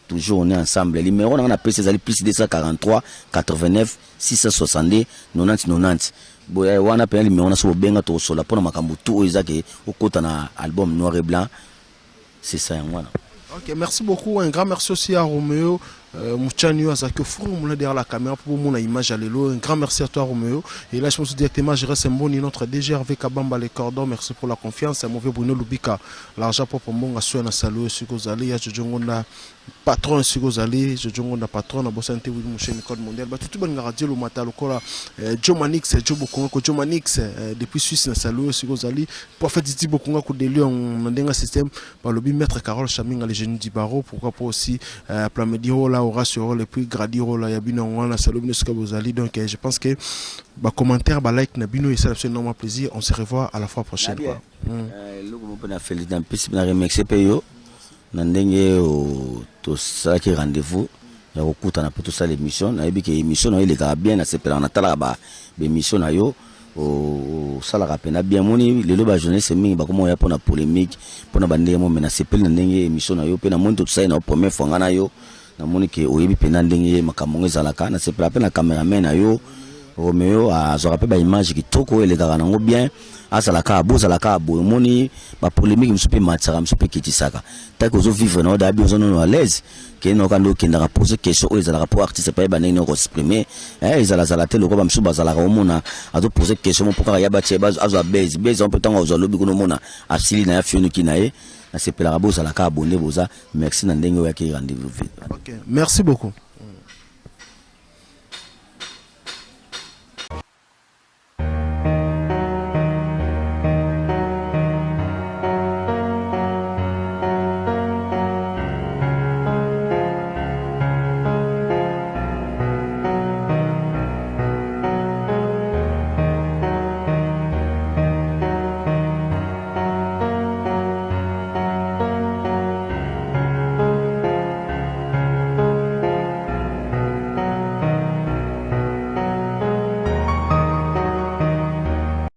Toujours on est ensemble. Numéro nanga napesi ezali plus 243 89 662 90 90. Boye wana mpena numéro na so, bobenga, tokosola mpona makambo tu oyo eza ke okota na album noir et blanc. C'est ça, yango wana. Ok, merci beaucoup. Un grand merci aussi à Roméo. Mouchani oyo azalaki ofungola derrière la caméra pour bomona image ya lelo. Un grand merci à toi, Roméo. Et là, je pense directement, je reste Mboni, notre DG Hervé Kabamba, les cordons. Merci pour la confiance. Mauvais Bruno Lubika, l'argent propre, mbonga soya na salué soki ozali ya Jojo Ngonda, patron, soki ozali Jojo Ngonda, patron na bosani te Willy Moucheni, code mondial. Batutu balingaka Dieu Lomata lokola Joe Manix, Joe Bokonga ko Joe Manix depuis Suisse, na salué soki ozali prophète Didi Bokonga ko de Lyon na ndenge système balobi, maître Carole Chaminga, le génie du barreau. Pourquoi pas aussi Plamedi Rola, Horacio Rola et puis Gradi Rola ya bino wana, salué bino soki bozali. Donc je pense que ba commentaire, ba like na bino esala biso énormément plaisir. On se revoit à la fois prochaine, quoi. Eloko mo mpe na félicité, na mpesi, na remercie mpe yo na ndenge tosalaki rendez-vous ya kokutana mpo tosala émission. Nayebi ke émission na yo elekaka bien, nasepelaka, natalaka ba émission na yo, osalaka mpena bien. Moni lelo bajournaliste mingi bakoma oya mpona polémique, mpona bandenge mo, me nasepeli na ndenge émission na yo mpe namoni tosali na yo première fois, nga na yo, namoni ke oyebi mpena ndenge makambo ngo ezalaka. Nasepela mpe na cameraman na yo Romeo, azwaka mpe baimage kitoko oyo elekaka nango bien. Azalaka bozalaka boye. Omoni bapolémique mosusu mpe matisaka, mosusu mpe ekitisaka. Taki ozovivre na yo dabi, oza nono à l'aise, kende noka nde okendaka pose question oyo ezalaka mpo artiste mpe ayeba ndenge nini okoexprime. Ezalazala te lokola bamosusu bazalaka, omona azopose question mo mpo kaka ya batie, azwa base base mpe ntango azwa lobi kuna, omona asili na ye, afionuki na ye. Nasepelaka bozalaka bonde boza. Merci na ndenge oyaki rendez-vous. Ok, merci beaucoup.